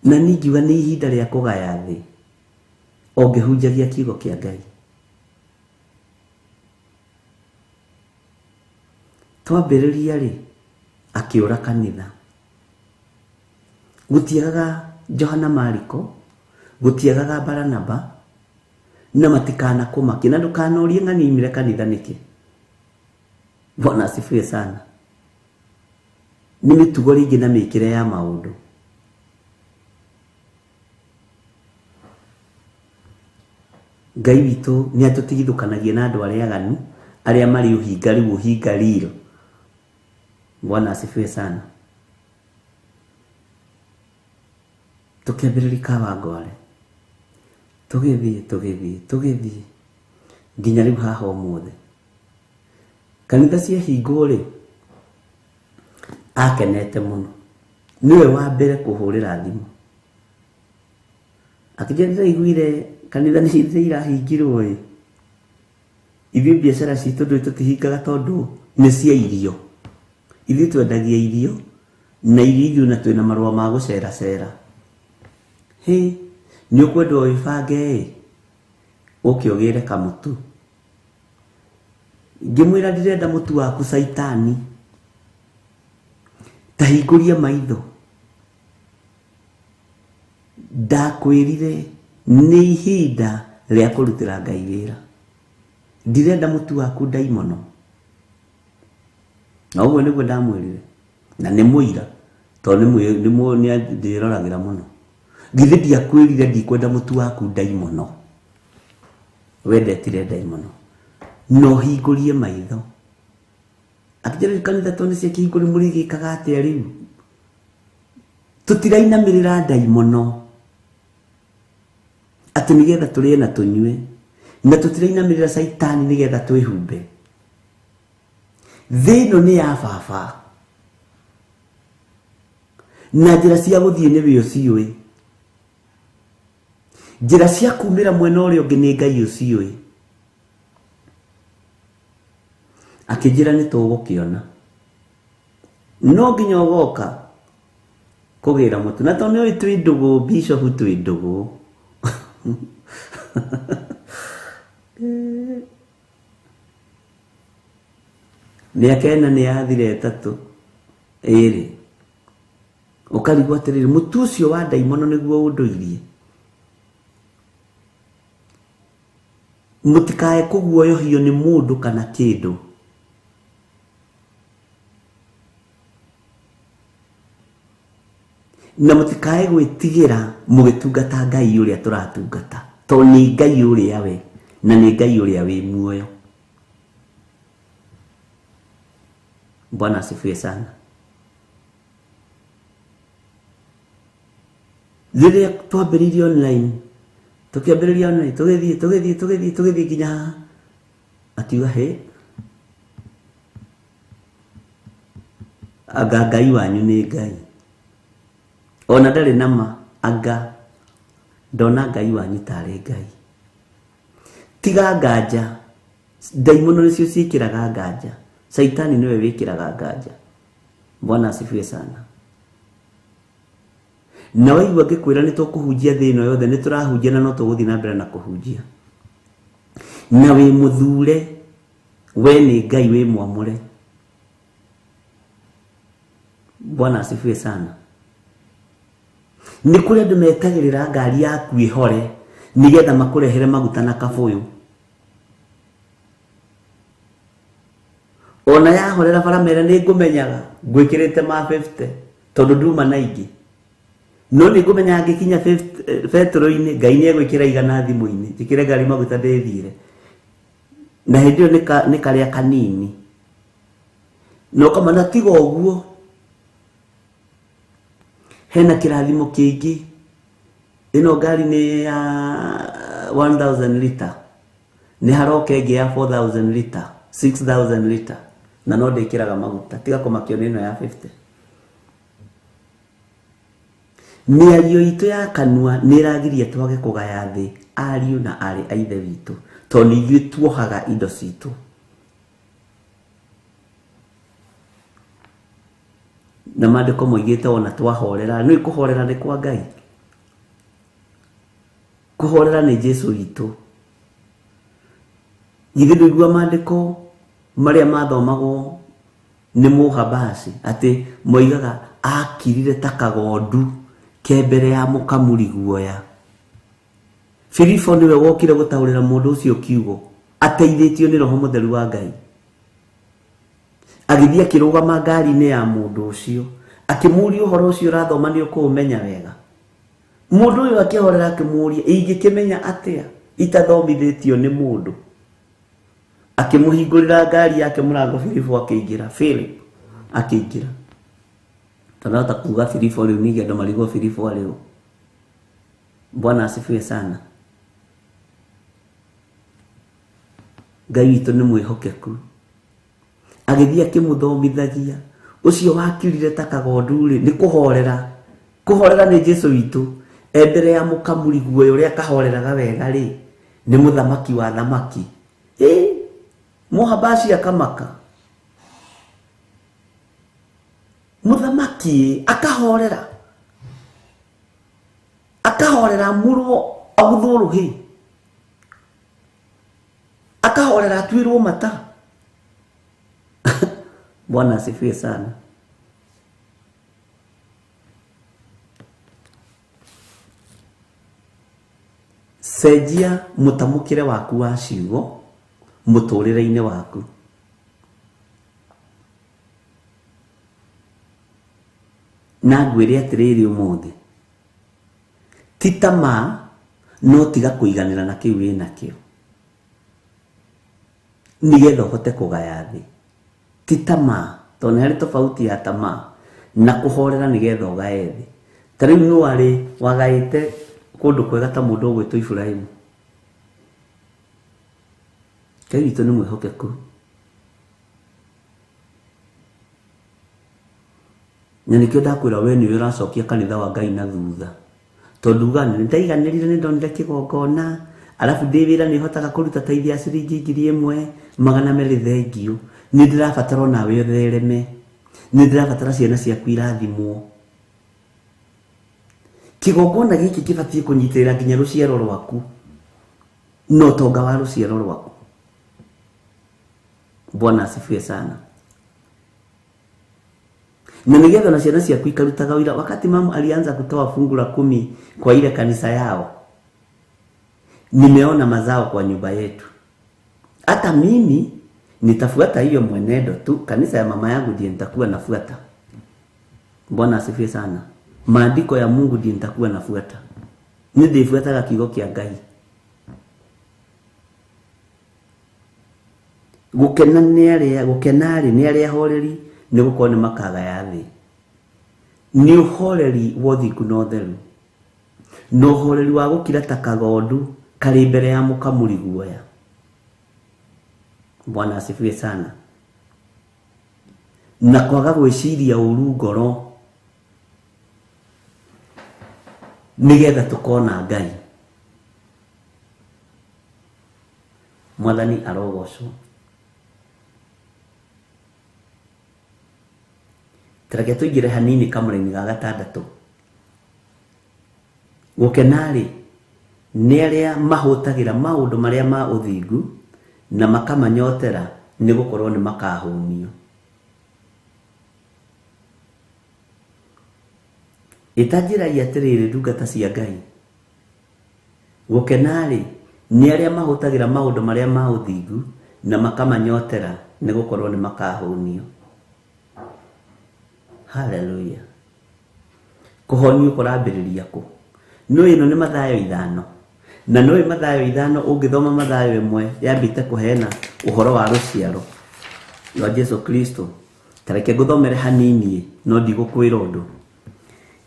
na ningiuga nĩ ihinda rĩa kũgaya thĩ o ngĩhunjagia kiugo kĩa Ngai. Twambĩrĩria rĩ akĩũra kanitha, gũtiagaga Johana Mariko, gũtiagaga Baranaba na matikana kũmakia na ndũkanorie ng'ani imire kanitha nĩkĩ. Bwana asifiwe sana. Nĩ mĩtugo rĩngĩ na mĩkĩre ya maũndũ. Ngai witũ nĩ atũtigithũkanagia na andũ arĩa aganu arĩa marĩ ũhinga rĩu ũhinga riro. Bwana asifiwe sana. Tũkĩambĩrĩria Kawangware, tũgĩthiĩ tũgĩthiĩ tũgĩthiĩ nginya rĩu haha ũmũthĩ. Kanitha ciahingwo rĩ akenete mũno, nĩwe wa mbere kũhũrĩra thimũ akĩnjĩra ndĩraiguire kanitha nĩ irahingirwo ĩ, ithuĩ biacara citũ ndũĩ tũtihingaga tondũ nĩ cia irio, ithuĩ twendagia irio na irio ithuĩ na twĩna marũa ma gũceracera. Hĩ, nĩ ũkwendwo wĩbange ĩ ũke ũgĩre kamũtu. Ngĩmwĩra ndĩrenda mũtu waku caitani, ta hingũria maitho. Ndakwĩrire nĩ ihinda rĩa kũrutĩra Ngai wĩra, ndirenda mũtu waku ndaimono. Na ũguo nĩguo ndamwĩrire na nĩ mũira tondũ nĩ ndĩroragĩra mũno. Githĩ ndiakwĩrire ndikwenda mũtu waku ndaimono, wendetire ndaimono, no hingũrie maitho. Akĩnjĩra kanitha tondũ nĩ ciakĩhingũrire mũrĩgĩkaga atĩa rĩu, tũtirainamĩrĩra ndaimono atĩ nĩgetha tũrĩe na tũnyue, na tũtirainamĩrĩra caitani nĩgetha twĩhumbe. Thĩ ĩno nĩ ya baba na njĩra cia gũthiĩ nĩwe ũciũĩ, njĩra cia kumĩra mwena ũrĩa ũngĩ nĩ Ngai ũciũĩ. Akĩnjĩra nĩ tũgũkĩona, no nginya ũgoka kũgĩra mũtu, na tondũ nĩũĩ twĩ ndũgũ, bishop twĩ ndũgũ. Mĩaka ĩna nĩ yathira ĩtatũ ĩrĩ, ũkarigwo atĩrĩrĩ mũtu ũcio wa ndaimono nĩguo ũndũirie. Mũtikae kũguoyohio nĩ mũndũ kana kĩndũ. Na mũtikae gwĩtigĩra mũgĩtungata Ngai ũrĩa tũratungata, tondũ nĩ Ngai ũrĩa we na nĩ Ngai ũrĩa wĩ muoyo. Bwana asifiwe sana. Rĩrĩa twambĩrĩirie online, tũkĩambĩrĩria online, tũgĩthiĩ tũgĩthiĩ tũgĩthiĩ tũgĩthiĩ nginya haha, akiuga hĩ, anga Ngai wanyu nĩ Ngai. Ona ndarĩ na ma, anga ndona Ngai wanyu tarĩ Ngai. Tiga nganja, ndaimono nĩcio ciĩkĩraga nganja, Saitani nĩwe wĩkĩraga nganja. Bwana asifiwe sana. Na waigua ngĩkwĩra nĩ tũkũhunjia thĩ ĩno yothe, nĩ tũrahunjia na no tũgũthiĩ na mbere na kũhunjia. Na wĩ mũthure, we nĩ Ngai wĩ mwamũre. Bwana asifiwe sana. Nĩ kũrĩ andũ metagĩrĩra ngari yaku ĩhore nĩgetha makũrehere maguta na kabũyũ. Ona yahorera bara mere nĩ ngũmenyaga ngwĩkĩrĩte ma 50 tondũ nduma na ingĩ. No nĩ ngũmenya ngĩkinya betũrũ-inĩ Ngai nĩ egwĩkĩra igana thimũ-inĩ, njĩkĩre ngari maguta ndĩthiĩre. Na hĩndĩ ĩyo nĩ karĩa kanini. Na ũkamona tiga ũguo, hena kĩrathimo kĩngĩ. Ĩno ngari nĩ ya 1000 liter, nĩ haroka ĩngĩ ya 4000 liter, 6000 liter, na no ndĩkĩraga maguta. Tiga kũmakio nĩ ĩno ya 50. Mĩario itũ ya kanua nĩ ĩragiria twage kũgaya thĩ ariũ na aarĩ a ithe witũ, tondũ nĩ ithuĩ tuohaga indo citũ. Na maandĩko moigĩte ona twahorera, nĩ kũhorera nĩ kwa Ngai. Kũhorera nĩ Jesũ witũ. Githĩ ndũigua maandĩko marĩa mathomagwo nĩ Mũhabashi atĩ moigaga akirire ta kagondu ke mbere ya mũkamuri guoya. Filipo nĩwe wokire gũtaũrĩra mũndũ ũcio kiugo ateithĩtio nĩ Roho Mũtheru wa Ngai. Agĩthiĩ akĩrũgama ngari-inĩ ya mũndũ ũcio, akĩmũũria ũhoro ũcio ũrathoma nĩ ũkũũmenya wega. Mũndũ ũyũ akĩhorera akĩmũũria, ingĩkĩmenya atĩa itathomithĩtio nĩ mũndũ? Akĩmũhingũrĩra ngari yake mũrango, Filipo akĩingĩra. Philip akĩingĩra. Tondũ kuga Filipo rĩu ningĩ andũ marigwo Filipo arĩ ũ. Bwana asifiwe sana. Ngai witũ nĩ mwĩhokeku. Agĩthiĩ akĩmũthomithagia. Ũcio wakirire ta kagondu rĩ, nĩ kũhorera. Kũhorera nĩ Jesũ witũ. E mbere ya mũkamuri guoya ũrĩa akahoreraga wega rĩ, nĩ mũthamaki wa thamaki. Mũhabashi akamaka. Mũthamaki akahorera. Akahorera mũrwo aguthwo rũhĩ. Akahorera atuĩrwo mata. Bwana asifiwe sana. Cenjia mũtamũkĩre waku wa ciugo mũtũrĩre-inĩ waku. Na ngwĩre atĩrĩrĩ ũmũthĩ, ti tamaa no tiga kũiganĩra na kĩu wĩnakĩo nĩgetha ũhote kũgaya thĩ. Ti tamaa, tondũ nĩ harĩ tofauti ya tamaa na kũhorera nĩgetha ũgaye thĩ. Ta rĩu nũ arĩ wagaĩte kũndũ kwega ta mũndũ ũgwĩtwo Iburahĩmu? Ngai witũ nĩ mwĩhokeku. Na nĩkĩo ndakwĩra we nĩwe ũracokia kanitha wa Ngai na thutha. Tondũ uga nĩ ndaiganĩrire nĩ ndonire kĩgongona, arabu ndĩ wĩra nĩ hotaga kũruta taithi ya ciringi 1200 thengio. Nĩ ndĩrabatara onawe ũthereme. Nĩ ndĩrabatara ciana ciaku irathimwo. Kĩgongona gĩkĩ kĩbatiĩ kũnyitĩrĩra nginya rũciaro rwaku na ũtonga wa rũciaro rwaku. Bwana asifiwe sana. Na nĩgetha na ciana ciaku ikarutaga wĩra. Wakati mama alianza kutoa fungu la 10 kwa ile kanisa yao, nimeona mazao kwa nyumba yetu. Hata mimi nitafuata hiyo mwenendo tu. Kanisa ya mama yangu ndiye nitakuwa nafuata. Bwana asifiwe sana. Maandiko ya Mungu ndiye nitakuwa nafuata. Nĩndĩbuataga kiugo kĩa Ngai. Gũkena nĩ arĩa, gũkena rĩ nĩ arĩa ahoreri, nĩ gũkorwo nĩ makagaya thĩ. Nĩ ũhoreri wa ũthingu na ũtheru. Na ũhoreri wa gũkira ta kagondu karĩ mbere ya mũkamuri guoya. Bwana asifiwe sana. Na kwaga gwĩciria ũru ngoro nĩgetha tũkona Ngai. Mwathani arogocwo. Tareke tũingĩre hanini kamũraini ga gatandatũ. Gũkena-rĩ nĩ arĩa mahũtagĩra maũndũ marĩa ma ũthingu na makamanyotera, nĩ gũkorwo nĩ makahũnio. Ĩtanjĩrai atĩrĩrĩ ndungata cia Ngai, gũkena-rĩ nĩ arĩa mahũtagĩra maũndũ marĩa ma ũthingu na makamanyotera, nĩ gũkorwo nĩ makahũnio. Hallelujah. Kũhonio kũrambĩrĩria kũ? No ĩno nĩ Mathayo 5. Na no Mathayo 5 ũngĩthoma Mathayo 1 yambĩte kũheana ũhoro wa rũciaro rwa Jesu Kristo. Tareke ngũthomere hanini no ndigũkwĩra ũndũ.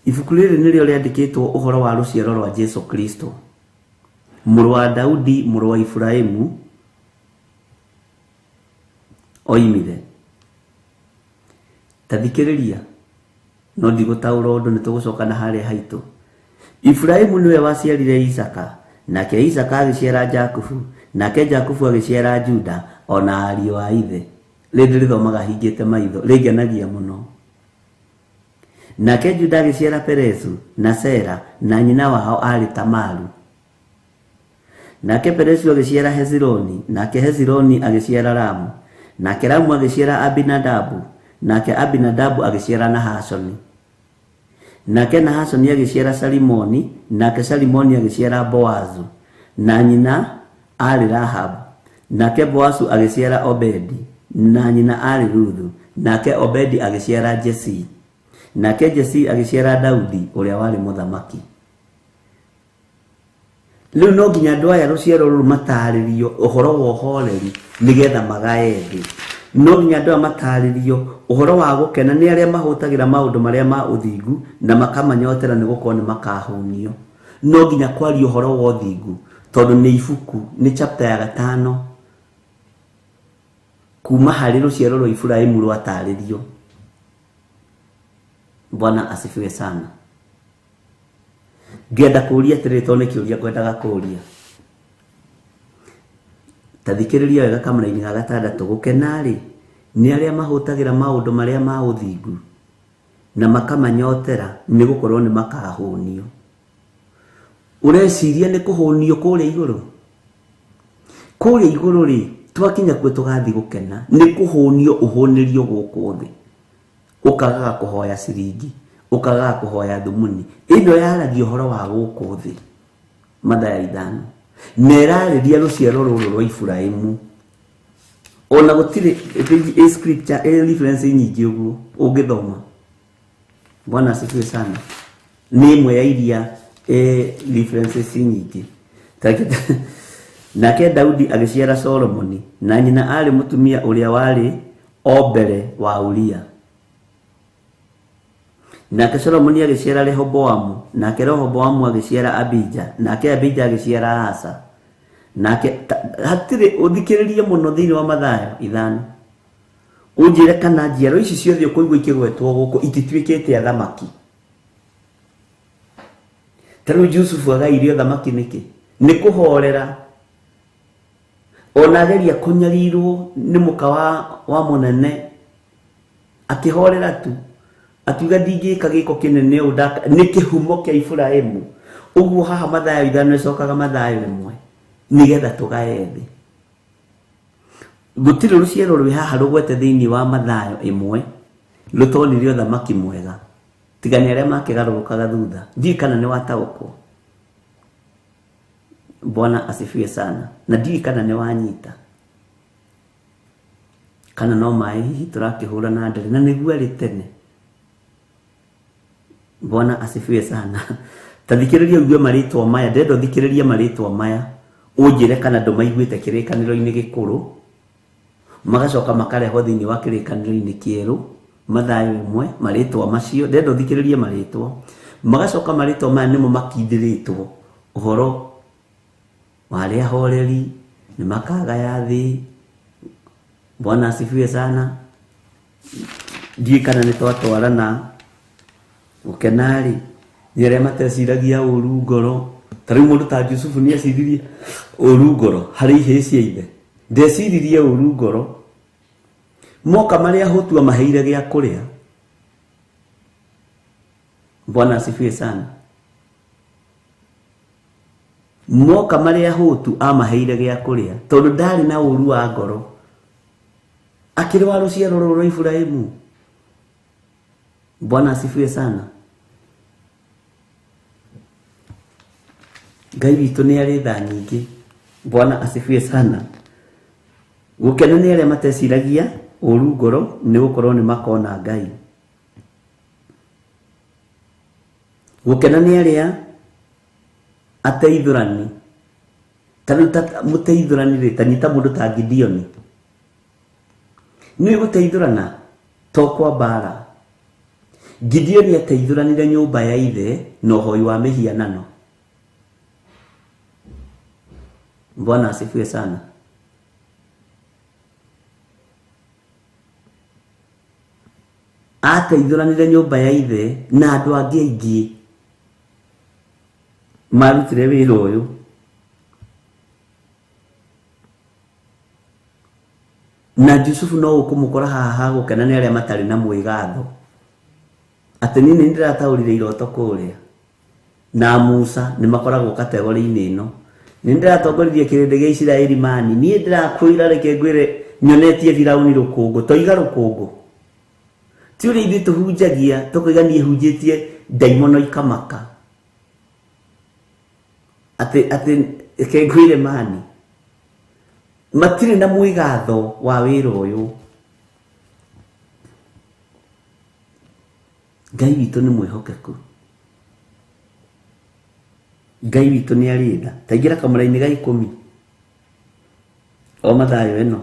Ibuku rĩrĩ nĩrĩo rĩandĩkĩtwo ũhoro wa rũciaro rwa Jesu Kristo, mũrũ wa Daudi, mũrũ wa Iburahĩmu oimire. Ta thikĩrĩria, no ndigũtaũra ũndũ, nĩ tũgũcoka na harĩa haitũ. Iburahĩmu nĩwe waciarire Isaka, nake Isaka agĩciara Jakubu, nake Jakubu agĩciara Juda ona ariũ a ithe. Rĩndĩ rĩthomaga hingĩte maitho, rĩngenagia mũno. Nake Juda agĩciara Perezu na Sera, na nyina wao aarĩ Tamaru. Nake Perezu agĩciara Hezironi, nake Hezironi agĩciara Ramu, nake Ramu agĩciara Abinadabu, nake Abinadabu agĩciara Nahashoni. Nake Nahashoni agĩciara Salimoni, nake Salimoni agĩciara Boazu, na nyina aarĩ Rahabu. Nake Boazu agĩciara Obedi, na nyina aarĩ Ruthu. Nake Obedi agĩciara Jesii, nake Jesii agĩciara Daudi ũrĩa warĩ mũthamaki. Rĩu no nginya andũ aya rũciaro rũrũ matarĩrio ũhoro wa ũhoreri nĩgetha magae thĩ. No nginya andũ aya matarĩrio ũhoro wa gũkena nĩ arĩa mahũtagĩra maũndũ marĩa ma ũthingu na makamanyotera, nĩ gũkorwo nĩ makahũnio. No nginya kwaria ũhoro wa ũthingu tondũ nĩ ibuku, nĩ chapter ya 5 kuma harĩ rũciaro rwa Iburahĩmu rwatarĩrio. Bwana asifiwe sana. Ngenda kũũria atĩrĩrĩ, tondũ nĩ kĩũria ngwendaga kũũria. Ta thikĩrĩria wega kamũraini ga gatandatũ. Gũkena-rĩ nĩ arĩa mahũtagĩra maũndũ marĩa ma ũthingu na makamanyotera, nĩ gũkorwo nĩ makahũnio. Ũreciria nĩ kũhũnio kũrĩa igũrũ? Kũrĩa igũrũ rĩ, twakinya kuo tũgathiĩ gũkena, nĩ kũhũnio ũhũnĩrio gũkũ thĩ. Ũkagaga kũhoya ciringi, ũkagaga kũhoya thumuni. Ĩno yaragia ũhoro wa gũkũ thĩ. Mathayo 5. Na ĩrarĩria rũciaro rũrũ rwa Iburahĩmu. Ona gũtirĩ scripture reference nyingĩ ũguo ũngĩthoma. Bwana asifiwe sana. Nĩ ĩmwe ya iria references nyingĩ. Nake Daudi agĩciara Solomoni, na nyina aarĩ mũtumia ũrĩa warĩ o mbere wa Uria. Nake Solomoni agĩciara Rehoboamu, nake Rehoboamu agĩciara Abija, nake Abija agĩciara Asa. Nake hatirĩ ũthikĩrĩrie mũno thĩinĩ wa Mathayo 5. Ũnjĩre kana njiaro ici ciothe ũkũigua ikĩgwetwo gũkũ itituĩkĩte athamaki. Ta rĩu Jusufu agaire ũthamaki nĩkĩ? Nĩ kũhorera. Ona ageria kũnyarirwo nĩ mũka wa mũnene, akĩhorera tu, akiuga ndingĩka gĩko kĩnene ũũ, nĩ kĩhumo kĩa Iburahĩmu. Ũguo haha Mathayo 5 ĩcokaga Mathayo 1 nĩgetha tũgae thĩ. Gũtirĩ rũciaro rwĩ haha rũgwete thĩinĩ wa Mathayo 1 rũtonire ũthamaki mwega, tiga nĩ arĩa makĩgarũrũkaga thutha. Ndiũĩ kana nĩ wataũkwo. Bwana asifiwe sana. Na ndiũĩ kana nĩ wanyita, kana no maĩ hihi tũrakĩhũra na ndere, na nĩguo arĩ tene. Bwana asifiwe sana. Ta thikĩrĩria ũigue marĩtwa maya, ndĩrenda ũthikĩrĩrie marĩtwa maya, ũnjĩre kana ndũmaiguĩte kĩrĩkanĩro-inĩ gĩkũrũ, magacoka makarehwo thĩinĩ wa kĩrĩkanĩro-inĩ kĩerũ. Mathayo 1, marĩtwa macio, ndĩrenda ũthikĩrĩrie marĩtwa. Magacoka marĩtwa maya nĩmo makindĩrĩtwo ũhoro wa arĩa ahoreri nĩ makagaya thĩ. Bwana asifiwe sana. Ndiũĩ kana nĩ twatwarana. Gũkena-rĩ nĩ arĩa mateciragia ũru ngoro. Ta rĩu mũndũ ta Jusufu nĩ eciririe ũru ngoro harĩ ihĩĩ cia ithe. Ndeciririe ũru ngoro. Moka marĩa ahũtu amaheire gĩa kũrĩa. Bwana asifiwe sana. Moka marĩa ahũtu amaheire gĩa kũrĩa tondũ ndarĩ na ũru wa ngoro. Akĩrĩ wa rũciaro rũrũ rwa Iburahĩmu. Bwana asifiwe sana. Ngai witũ nĩ arĩ tha nyingĩ. Bwana asifiwe sana. Gũkena nĩ arĩa mateciragia ũru ngoro nĩ gũkorwo nĩ makona Ngai. Gũkena nĩ arĩa ateithũrani. Ta rĩu ta mũteithũrani rĩ, ta nyita mũndũ ta Gideoni. Nĩ gũteithũrana to kwa mbara. Gideoni ateithũranire nyũmba ya ithe na ũhoi wa mĩhianano. Bwana asifiwe sana. Ateithũranire nyũmba ya ithe na andũ angĩ aingĩ marutire wĩra ũyũ. Na Jusufu no ũkũmũkora haha gũkena nĩ arĩa matarĩ na mwĩgatho. Atĩ niĩ nĩ ndĩrataũrire iroto kũrĩa. Na Musa nĩ makoragwo kategori-inĩ ĩno. Nĩ ndĩratongoririe kĩrĩndĩ gĩa Isiraeli mani. Niĩ ndĩrakwĩra reke ngwĩre nyonetie Firauni rũkũngũ. Toiga rũkũngũ. Ti ũrĩa ithuĩ tũhunjagia tũkoiga niĩ hunjĩtie ndaimono ikamaka. Atĩ reke ngwĩre mani. Matirĩ na mwĩgatho wa wĩra ũyũ. Ngai witũ nĩ mwĩhokeku. Ngai witũ nĩ arĩ tha. Ta ingĩra kamũra-inĩ ga 10. O Mathayo ĩno.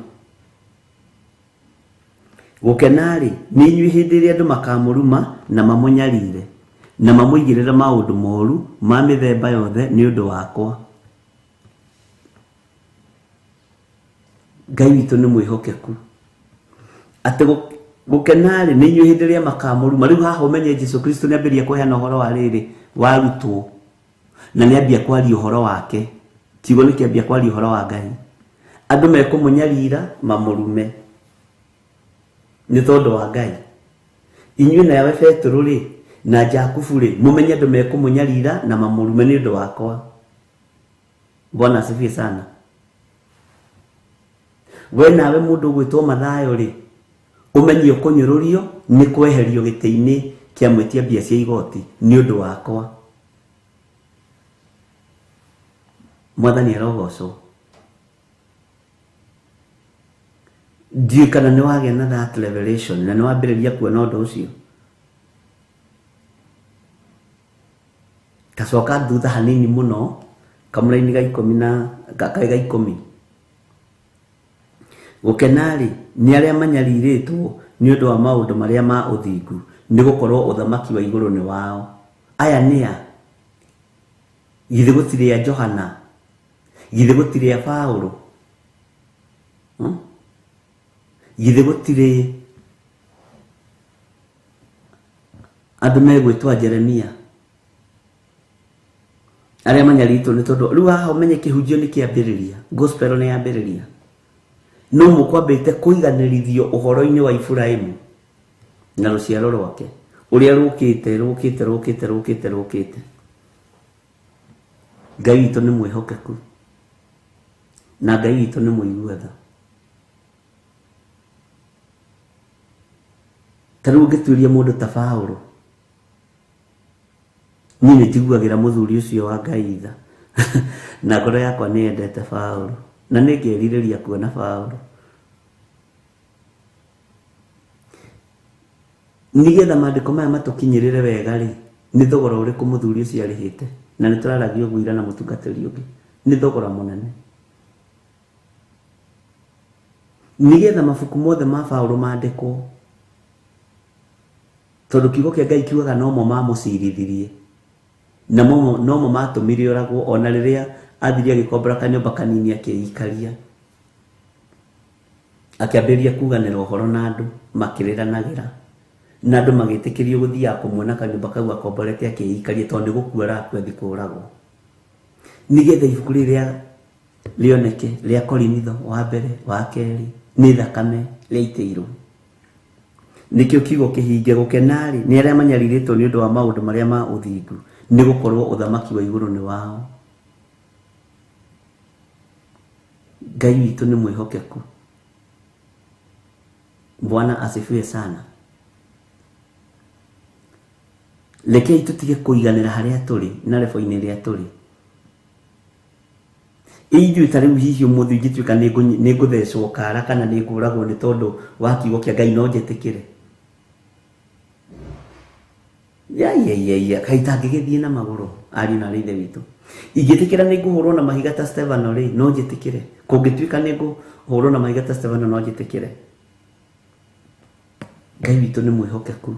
Gũkena-rĩ nĩ inyuĩ hĩndĩ ĩrĩa andũ makamũruma na mamũnyarire na mamũigĩrĩre maũndũ moru ma mĩthemba yothe nĩ ũndũ wakwa. Ngai witũ nĩ mwĩhokeku. Atĩ gũkena-rĩ nĩ inyuĩ hĩndĩ ĩrĩa makamũruma. Rĩu haha ũmenye Jesu Kristo nĩ ambĩrĩria kũheana ũhoro wa rĩrĩ wa arutwo na nĩ ambia kwaria ũhoro wake. Kiugo nĩ kĩambia kwaria ũhoro wa Ngai. Andũ mekũmũnyarira mamũrume nĩ tondũ wa Ngai. Inyuĩ nawe Petero rĩ na Jakubu rĩ mũmenye andũ mekũmũnyarira na mamũrume nĩ ũndũ wakwa. Bwana asifiwe sana. We nawe mũndũ ũgwĩtwo Mathayo rĩ ũmenye ũkũnyũrũrio nĩ kweherio gĩtĩ-inĩ kĩa mwĩtia mbia cia igoti nĩ ũndũ wakwa. Mwathani arogocwo. Ndiũĩ kana nĩ wagĩa na that revelation na nĩ wambĩrĩria kuona ũndũ ũcio. Tacoka thutha hanini mũno kamũra-inĩ ga 10 na ga 10. Gũkena-rĩ nĩ arĩa manyarirĩtwo nĩ ũndũ wa maũndũ marĩa ma ũthingu nĩ gũkorwo ũthamaki wa igũrũ nĩ wao. Aya nĩ a? Githĩ gũtirĩ a Johana? Githĩ gũtirĩ a Paũlũ? Githĩ gũtirĩ andũ megwĩtwo Jeremia arĩa manyarirĩtwo nĩ tondũ rĩu haha ũmenye kĩhunjio nĩ kĩambĩrĩria, gospel nĩ yambĩrĩria. No mũkwambĩte kũiganĩrithio ũhoro-inĩ wa Iburahĩmu na rũciaro rwake ũrĩa rũkĩte rũkĩte rũkĩte rũkĩte rũkĩte. Ngai witũ nĩ mwĩhokeku na Ngai witũ nĩ mũigua tha. Ta rĩu ũngĩtuĩria mũndũ ta Paũlũ, niĩ nĩ njiguagĩra mũthuri ũcio wa Ngai tha na ngoro yakwa nĩ yendete Paũlũ na nĩ ngerirĩria kuona Paũlũ. Nĩgetha maandĩko maya matũkinyĩrĩre wega rĩ, nĩ thogora ũrĩkũ mũthuri ũcio arĩhĩte? Na nĩ tũraragia ũguo ira na mũtungatĩri ũngĩ. Nĩ thogora mũnene. Nĩgetha mabuku mothe ma Paũlũ mandĩkwo, tondũ kiugo kĩa Ngai kiugaga no mo mamũcirithirie. Na nomo matũmire oragwo ona rĩrĩa athirie agĩkombora kanyũmba kanini akĩikaria. Akĩambĩrĩria kuganĩra ũhoro na andũ makĩrĩranagĩra. Na andũ magĩtĩkĩrio gũthiaga kũmuona kanyũmba kau akomborete akĩikaria tondũ nĩ gũkua arakua athiĩ kũũragwo. Nĩgetha ibuku rĩrĩa rĩoneke rĩa Korinitho wa mbere wa kerĩ nĩ thakame rĩaitĩirwo. Nĩkĩo kiugo kĩhinge gũkena-rĩ nĩ arĩa manyarirĩtwo nĩ ũndũ wa maũndũ marĩa ma ũthingu, nĩ gũkorwo ũthamaki wa igũrũ nĩ wao. Ngai witũ nĩ mwĩhokeku. Bwana asifiwe sana. Rekei tũtige kũiganĩra harĩa tũrĩ na rebo-inĩ rĩrĩa tũrĩ. Ithuĩ ta rĩu hihi ũmũthĩ ingĩtuĩka nĩ ngũthecwo kara kana nĩ ngũragwo nĩ tondũ wa kiugo kĩa Ngai no njetĩkĩre. Ya kaĩ itangĩgĩthiĩ na magũrũ ariũ na arĩ ithe witũ. Ingĩtĩkĩra nĩ ngũhũrwo na mahiga ta Stefano rĩ, no njetĩkĩre. Kũngĩtuĩka nĩ ngũhũrwo na mahiga ta Stefano no njetĩkĩre. Ngai witũ nĩ mwĩhokeku.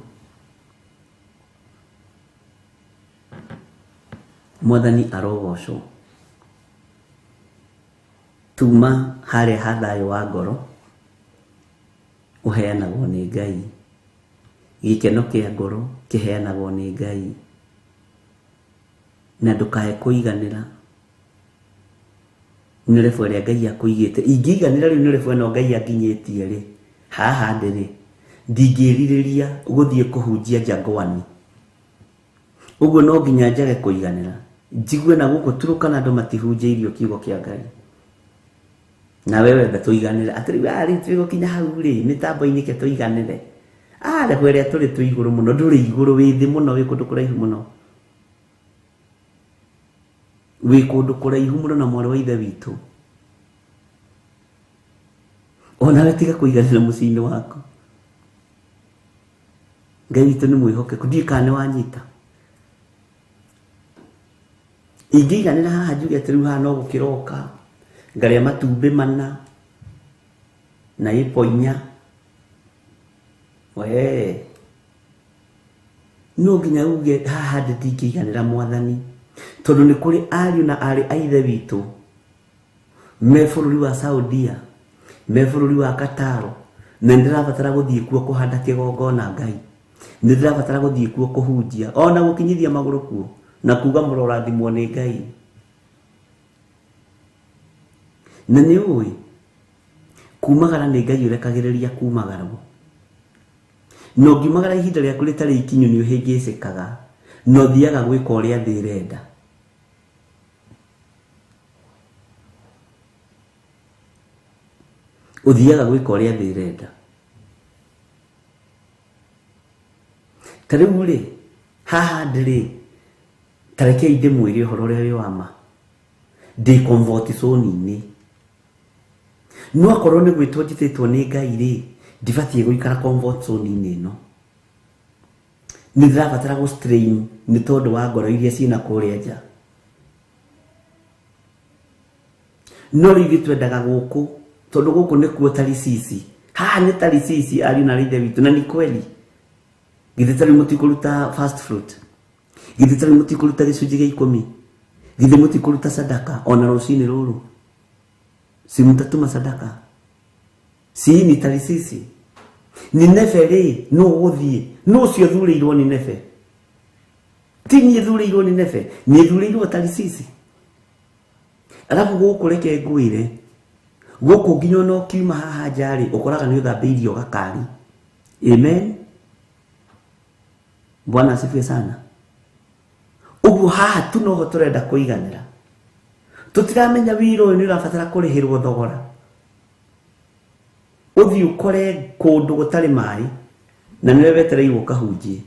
Mwathani arogocwo. Tuma harĩa ha thayũ wa ngoro ũheanagwo nĩ Ngai. Gĩkeno kĩa ngoro kĩheanagwo nĩ Ngai. Na ndũkae kũiganĩra nĩ rebo ĩrĩa Ngai akũigĩte. Ingĩiganĩra rĩu nĩ rebo ĩno Ngai anginyĩtie rĩ, haha ndĩ rĩ, ndingĩrirĩria gũthiĩ kũhunjia Jangwani. Ũguo no nginya njage kũiganĩra. Njigue na gũkũ Turukana andũ matihunjĩirio kiugo kĩa Ngai. Na wewe wenda tũiganĩre. Atĩ rĩu rĩu twĩgũkinya hau rĩ, mĩtambo-inĩ ke tũiganĩre. Rebo ĩrĩa tũrĩ twĩ igũrũ mũno, ndũrĩ igũrũ, wĩ thĩ mũno, wĩ kũndũ kũraihu mũno. Wĩ kũndũ kũraihu mũno na mwarĩ wa ithe witũ. Onawe tiga kũiganĩra mũciĩ-inĩ waku. Ngai witũ nĩ mwĩhokeku, ndiũĩ kana nĩ wanyita. Ingĩiganĩra haha njuge atĩ rĩu haha no gũkĩroka, ngarĩa matumbĩ mana na ĩpo inya. Wee. No nginya uge haha ndingĩiganĩra Mwathani, tondũ nĩ kũrĩ ariũ na aarĩ a ithe witũ me bũrũri wa Saudia, me bũrũri wa Qatar, na nĩndĩrabatara gũthiĩ kuo kũhanda kĩgongona Ngai. Nĩndĩrabatara gũthiĩ kuo kũhunjia, ona gũkinyithia magũrũ kuo, na kuga mũrorathimwo nĩ Ngai. Na nĩ ũĩ, kumagara nĩ Ngai ũrekagĩrĩria kumagarwo. Na ũngiumagara ihinda rĩaku rĩtarĩ ikinyu nĩ ũhĩngĩcĩkaga, na ũthiaga gwĩka ũrĩa thĩ ĩrenda. Ũthiaga gwĩka ũrĩa thĩ ĩrenda. Ta rĩu rĩ, haha ndĩ rĩ, ta rekei ndĩmwĩre ũhoro ũrĩa wĩ wa ma. Ndĩ comfort zone-inĩ. No akorwo nĩ gwĩtwo njĩtĩtwo nĩ Ngai rĩ, ndibatiĩ gũikara comfort zone-inĩ ĩno. Nĩ ndĩrabatara gũ strain nĩ tondũ wa ngoro iria ciĩna kũrĩa nja. No rĩu ithuĩ twendaga gũkũ, tondũ gũkũ nĩkuo Tarisisi. Haha nĩ Tarisisi ariũ na ithe witũ, na nĩ kweli. Githĩ ta rĩu mũtikũruta first fruit? Githĩ ta rĩu mũtikũruta gĩcunjĩ gĩa ikũmi? Githĩ mũtikũruta sadaka ona rũcinĩ rũrũ? Si mũtatuma sadaka? Si ni Tarisisi? Nineve rĩ, nũ ũgũthiĩ? Nũ ũcio ũthurĩirwo Nineve? Ti niĩ thurĩirwo Nineve, niĩ thurĩirwo Tarisisi. Alafu gũkũ reke ngwĩre, gũkũ nginya ona ũkiuma haha nja rĩ, ũkoraga nĩ ũthambĩirio gakari. Amen. Bwana asifiwe sana. Ũguo haha tu noho tũrenda kũiganĩra. Tũtiramenya wĩra ũyũ nĩ ũrabatara kũrĩhĩrwo thogora. Ũthiĩ ũkore kũndũ gũtarĩ maĩ, na nĩwe wetereirwo ũkahunjie.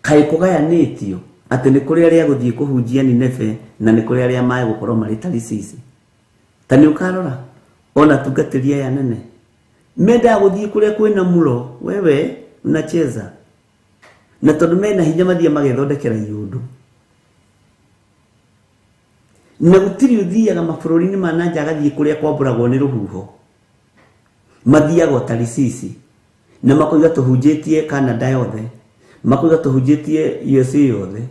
Kaĩ kũgayanĩtio atĩ nĩ kũrĩ arĩa gũthiĩ kũhunjia Nineve na nĩ kũrĩ arĩa maĩ gũkorwo marĩ Tarisisi. Ta nĩ ũkarora ona tungatĩri aya nene mendaga gũthiĩ kũrĩa kwĩna mũro, wewe unacheza. Na tondũ mena hinya mathiĩ magethondekera iũndũ. Na gũtirĩ ũthiaga mabũrũri-inĩ ma na nja agathiĩ kũrĩa kwambũragwo nĩ rũhuho. Mathiaga o Tarisisi. Na makoiga tũhunjĩtie Canada yothe. Makoiga tũhunjĩtie USA yothe.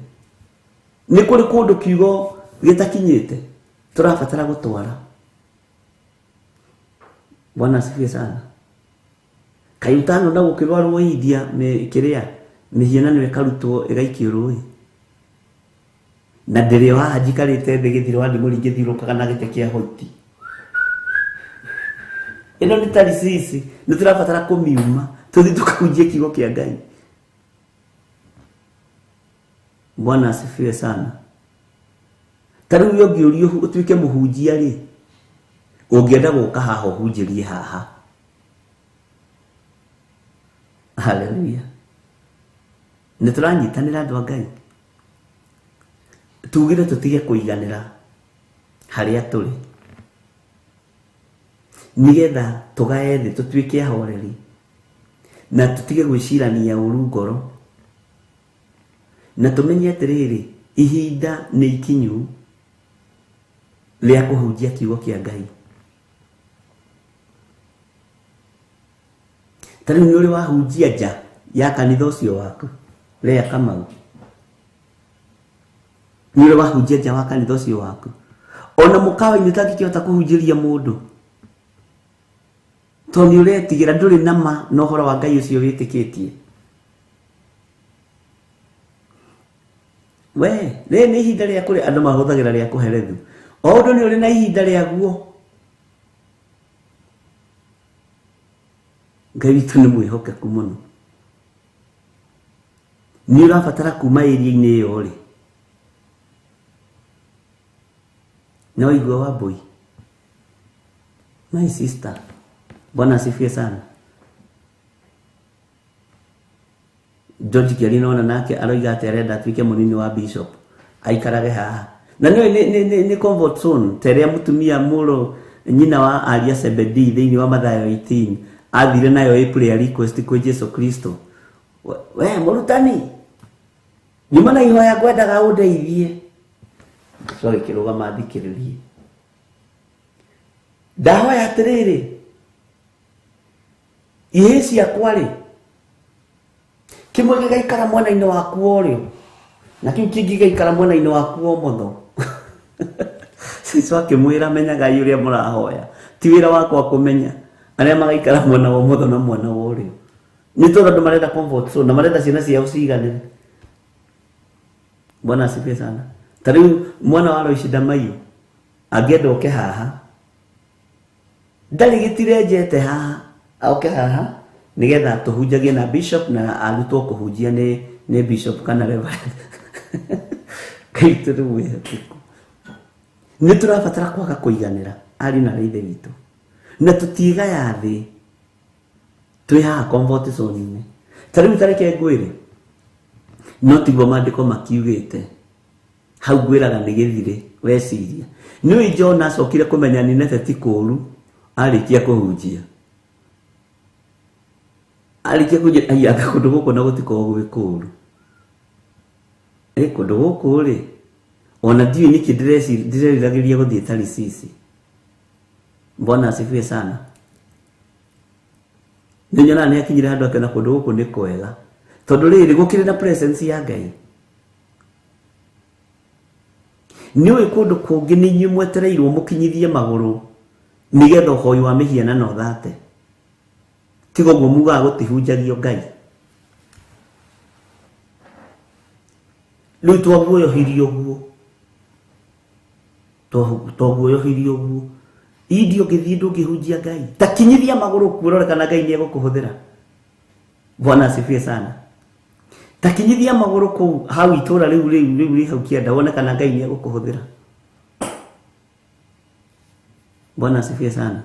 Nĩ kũrĩ kũndũ kiugo gĩtakinyĩte tũrabatara gũtwara. Bwana asifiwe sana. Kaĩ ũtanona gũkĩrwarwo India kĩrĩa mĩhianano ĩkarutwo ĩgaikio rũĩ. Na ndĩrĩ o haha njikarĩte thĩ gĩthiro wa ndimũri ngĩthiũrũrũkaga na gĩtĩ kĩa hoti. Ĩno nĩ Tarisisi, nĩ tũrabatara kũmiuma tũthiĩ tũkahunjie kiugo kĩa Ngai. Bwana asifiwe sana. Ta rĩu ũngĩũrio ũtuĩke mũhunjia rĩ, ũngĩenda gũka haha ũhunjĩrie haha. Haleluya. Nĩ tũranyitanĩra andũ a Ngai. Tugire tũtige kũiganĩra harĩa tũrĩ, nĩgetha tũgae thĩ tũtuĩke ahoreri na tũtige gwĩcirania ũru ngoro, na tũmenye atĩrĩrĩ, ihinda nĩ ikinyu rĩa kũhunjia kiugo kĩa Ngai. Ta rĩu nĩ ũrĩ wahunjia nja ya kanitha ũcio waku Lea Kamau, nĩ ũrĩ wahunjia nja wa kanitha ũcio waku, ona mũkawa-inĩ ũtangĩkĩhota kũhunjĩria mũndũ tondũ nĩ ũretigĩra, ndũrĩ na ma na ũhoro wa Ngai ũcio wĩtĩkĩtie. We rĩrĩ nĩ ihinda rĩa kũrĩa andũ mahũthagĩra rĩa kũherethu. O ũndũ nĩ ũrĩ na ihinda rĩaguo. Ngai witũ nĩ mwĩhokeku mũno. Nĩ ũrabatara kuma area-inĩ ĩyo rĩ, na waigua Wambui, my sister, Bwana asifiwe sana. George Kĩaria nona nake aroiga atĩ arenda atuĩke mũnini wa bishop aikarage haha. Na nĩ comfort zone ta ĩrĩa mũtumia mũrũ nyina wa Aria Zebedee thĩinĩ wa Mathayo 18 athire nayo ĩ prayer request kwĩ Jesu Kristo. We mũrutani, nyuma na ihoya ngwendaga ũndeithie. Sorry, kĩrũgama thikĩrĩrie. Ndahoya atĩrĩrĩ, ihĩĩ ciakwa rĩ, kĩmwe gĩgaikara mwena-inĩ waku wa ũrĩo na kĩu kĩngĩ gĩgaikara mwena-inĩ waku wa ũmotho. Jesu akĩmwĩra, menyagai ũrĩa mũrahoya, ti wĩra wakwa kũmenya arĩa magaikara mwena wa ũmotho na mwena wa ũrĩo. Nĩ tondũ andũ marenda comfort zone na marenda ciana ciao ciganĩre. Bwana asifiwe sana. Ta rĩu mwana wa Loici Ndamaiyũ angĩenda oke haha, ndarĩ gĩtirenjete haha, oke haha nĩgetha tũhunjagie na bishop na arutwo kũhunjia nĩ bishop kana reverend. Ngai witũ nĩ mwĩhokeku. Nĩ tũrabatara kwaga kũiganĩra ariũ na ithe witũ, na tũtigaya thĩ twĩ haha comfort zone-inĩ. Ta rĩu ta reke ngwĩre, no tiguo maandĩko makiugĩte, hau ngwĩraga nĩ gĩthirĩ weciria. Nĩũĩ John acokire kũmenya Nineve ti kũũru arĩkia kũhunjia. Arĩkia kũhunjia, ai, anga kũndũ gũkũ na gũtikoragwo gwĩ kũũru. Kũndũ gũkũ rĩ, ona ndiũĩ nĩkĩ ndĩreriragĩria gũthiĩ Tarisisi. Bwana asifiwe sana. Nĩ nyonaga nĩ akinyire handũ akĩona kũndũ gũkũ nĩ kwega, tondũ rĩrĩ gũkĩrĩ na presence ya Ngai. Nĩũĩ kũndũ kũngĩ nĩ inyuĩ mwetereirwo mũkinyithie magũrũ nĩgetha ũhoi wa mĩhianano ũthate. Tiga ũguo mugaga gũtihunjagio Ngai. Rĩu twaguoyohirio ũguo. Twaguoyohirio ũguo. India ũngĩthiĩ ndũngĩhunjia Ngai. Ta kinyithia magũrũ kuo ũrore kana Ngai nĩ egũkũhũthĩra. Bwana asifiwe sana. Ta kinyithia magũrũ kũu hau itũra rĩu rĩu rĩu rĩ hau kĩanda wone kana Ngai nĩ egũkũhũthĩra. Bwana asifiwe sana.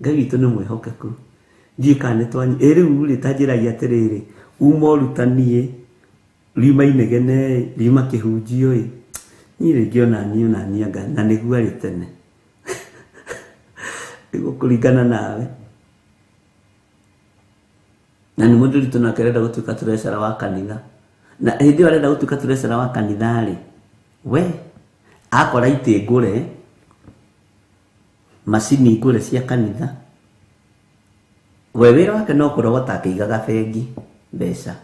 Ngai witũ nĩ mwĩhokeku. Ndiũĩ kana nĩ twanyi. Ĩ rĩu rĩ, ta njĩrai atĩrĩrĩ, uma ũrutanie, riuma inegene, riuma kĩhunjio ĩ. Niĩ rĩngĩ ona niĩ ona niĩ anga, na nĩguo arĩ tene. Nĩguo kũringana nawe. Na nĩ mũndũ witũ nake arenda gũtuĩka treasurer wa kanitha. Na hĩndĩ ĩyo arenda gũtuĩka treasurer wa kanitha rĩ, we akora itĩ ngũre, macini ngũre cia kanitha. We wĩra wake no kũrogota akĩigaga bengi mbeca.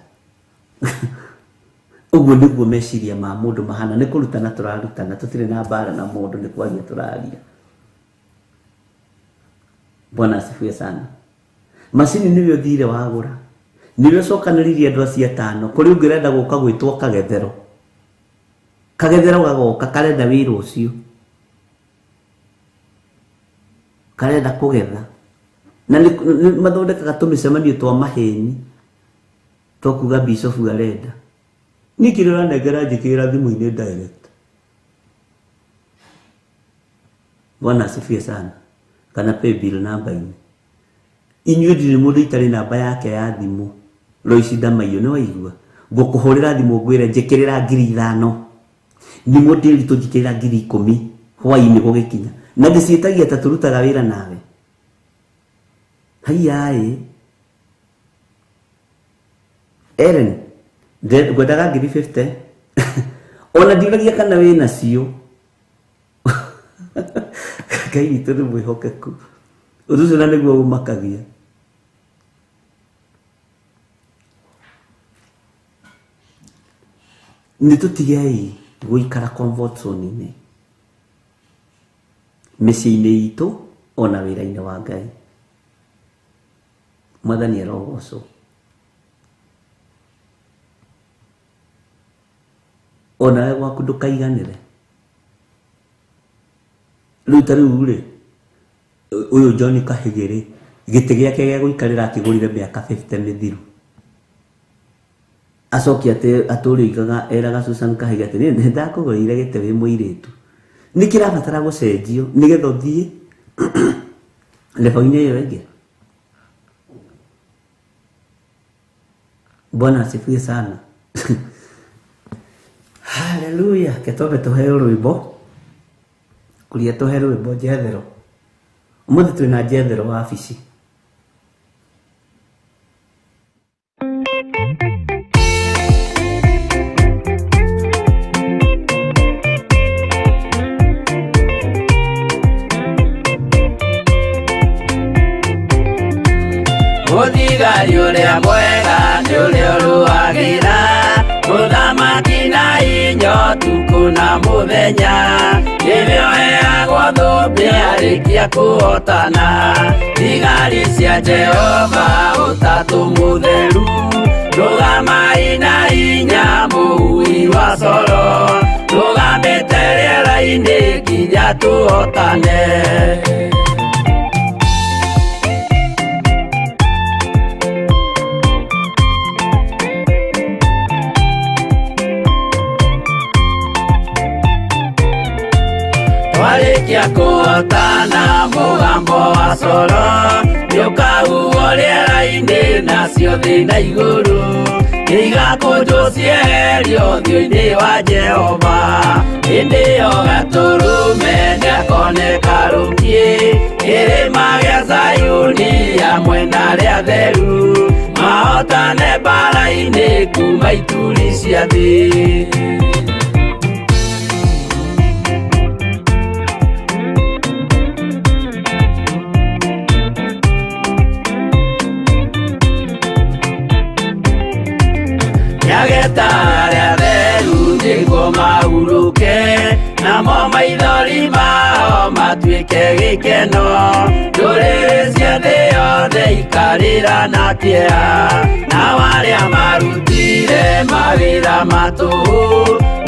Ũguo nĩguo meciria ma mũndũ mahana, nĩ kũrutana tũrarutana, tũtirĩ na mbara na mũndũ, nĩ kwaria tũraria. Bwana asifiwe sana. Macini nĩwe ũthire wagũra, nĩwe ũcokanĩrĩirie andũ acio atano, kũrĩ ũngĩ ũrenda gũka gwĩtwo kagethero. Kagethero gagoka karenda wĩra ũcio, karenda kũgetha. Na nĩ mathondekaga tũmĩcemanio twa maheni twa kuga bishop arenda. Niĩ kĩrĩa ũranengera njĩkĩrĩra thimũ-inĩ direct. Bwana asifiwe sana. Kana pay bill namba-inĩ. Inyuĩ ndirĩ mũndũ itarĩ namba yake ya thimũ. Loici Ndamaiyũ, nĩ waigua? Ngũkũhũrĩra thimũ ngwĩre njĩkĩrĩra 5,000. Thimũ ndĩritũ njĩkĩrĩra 10,000 hwaĩ-inĩ gũgĩkinya. Na ndĩciĩtagia ta tũrutaga wĩra nawe. Haiya-ĩ. Ellen, ngwendaga 50,000. Ona ndiũragia kana wĩ nacio. Ngai witũ nĩ mwĩhokeku. Ũndũ ũcio na nĩguo ũmakagia. Nĩ tũtigei gũikara comfort zone-inĩ mĩciĩ-inĩ itũ ona wĩra-inĩ wa Ngai. Mwathani arogocwo. Onawe gwaku ndũkaiganĩre. Rĩu ta rĩu rĩ, ũyũ John Kahĩgĩ rĩ, gĩtĩ gĩake gĩa gũikarĩra akĩgũrire mĩaka 50 mĩthiru. Acoke atũre oigaga eraga Susan Kahĩgĩ atĩ nĩ ndakũgũrĩire gĩtĩ wĩ mũirĩtu. Nĩ kĩrabatara gũcenjio nĩgetha ũthiĩ level-inĩ ĩyo ĩngĩ. Bwana asifiwe sana. Haleluya. Ketwambe tũheo rwĩmbo. Kuria tũhe rwĩmbo Jethero. Ũmũthĩ twĩna Jethero wabici. Mũthigari ũrĩa mwega nĩ ũrĩa ũrũagĩra mũthamaki na inya ũtukũ na mũthenya, nĩwe ũheagwo thũmbĩ arĩkia kũhotana. Thigari cia Jehova ũtatũ mũtheru, rũgamai na hinya mũhui wa coro, rũgamĩte rĩera-inĩ nginya tũhotane. Twarĩkia kũhotana mũgambo wa coro nĩũkahuhwo rĩera-inĩ nacio thĩ na igũrũ nĩigakũnjwo cieherio ũthiũ-inĩ wa Jehova. Hĩndĩ ĩyo gatũrũme nĩakoneka rũkiĩ kĩrĩma gĩa Zayuni hamwe na arĩa atheru, mahotane mbara-inĩ kuma ituri cia thĩ. Nĩageta arĩa atheru nĩguo mahurũke, namo maithori mao matuĩke gĩkeno. Ndũrĩrĩ cia thĩ yothe ikarĩra na kĩeha, nao arĩa marutire mawĩra ma tũhũ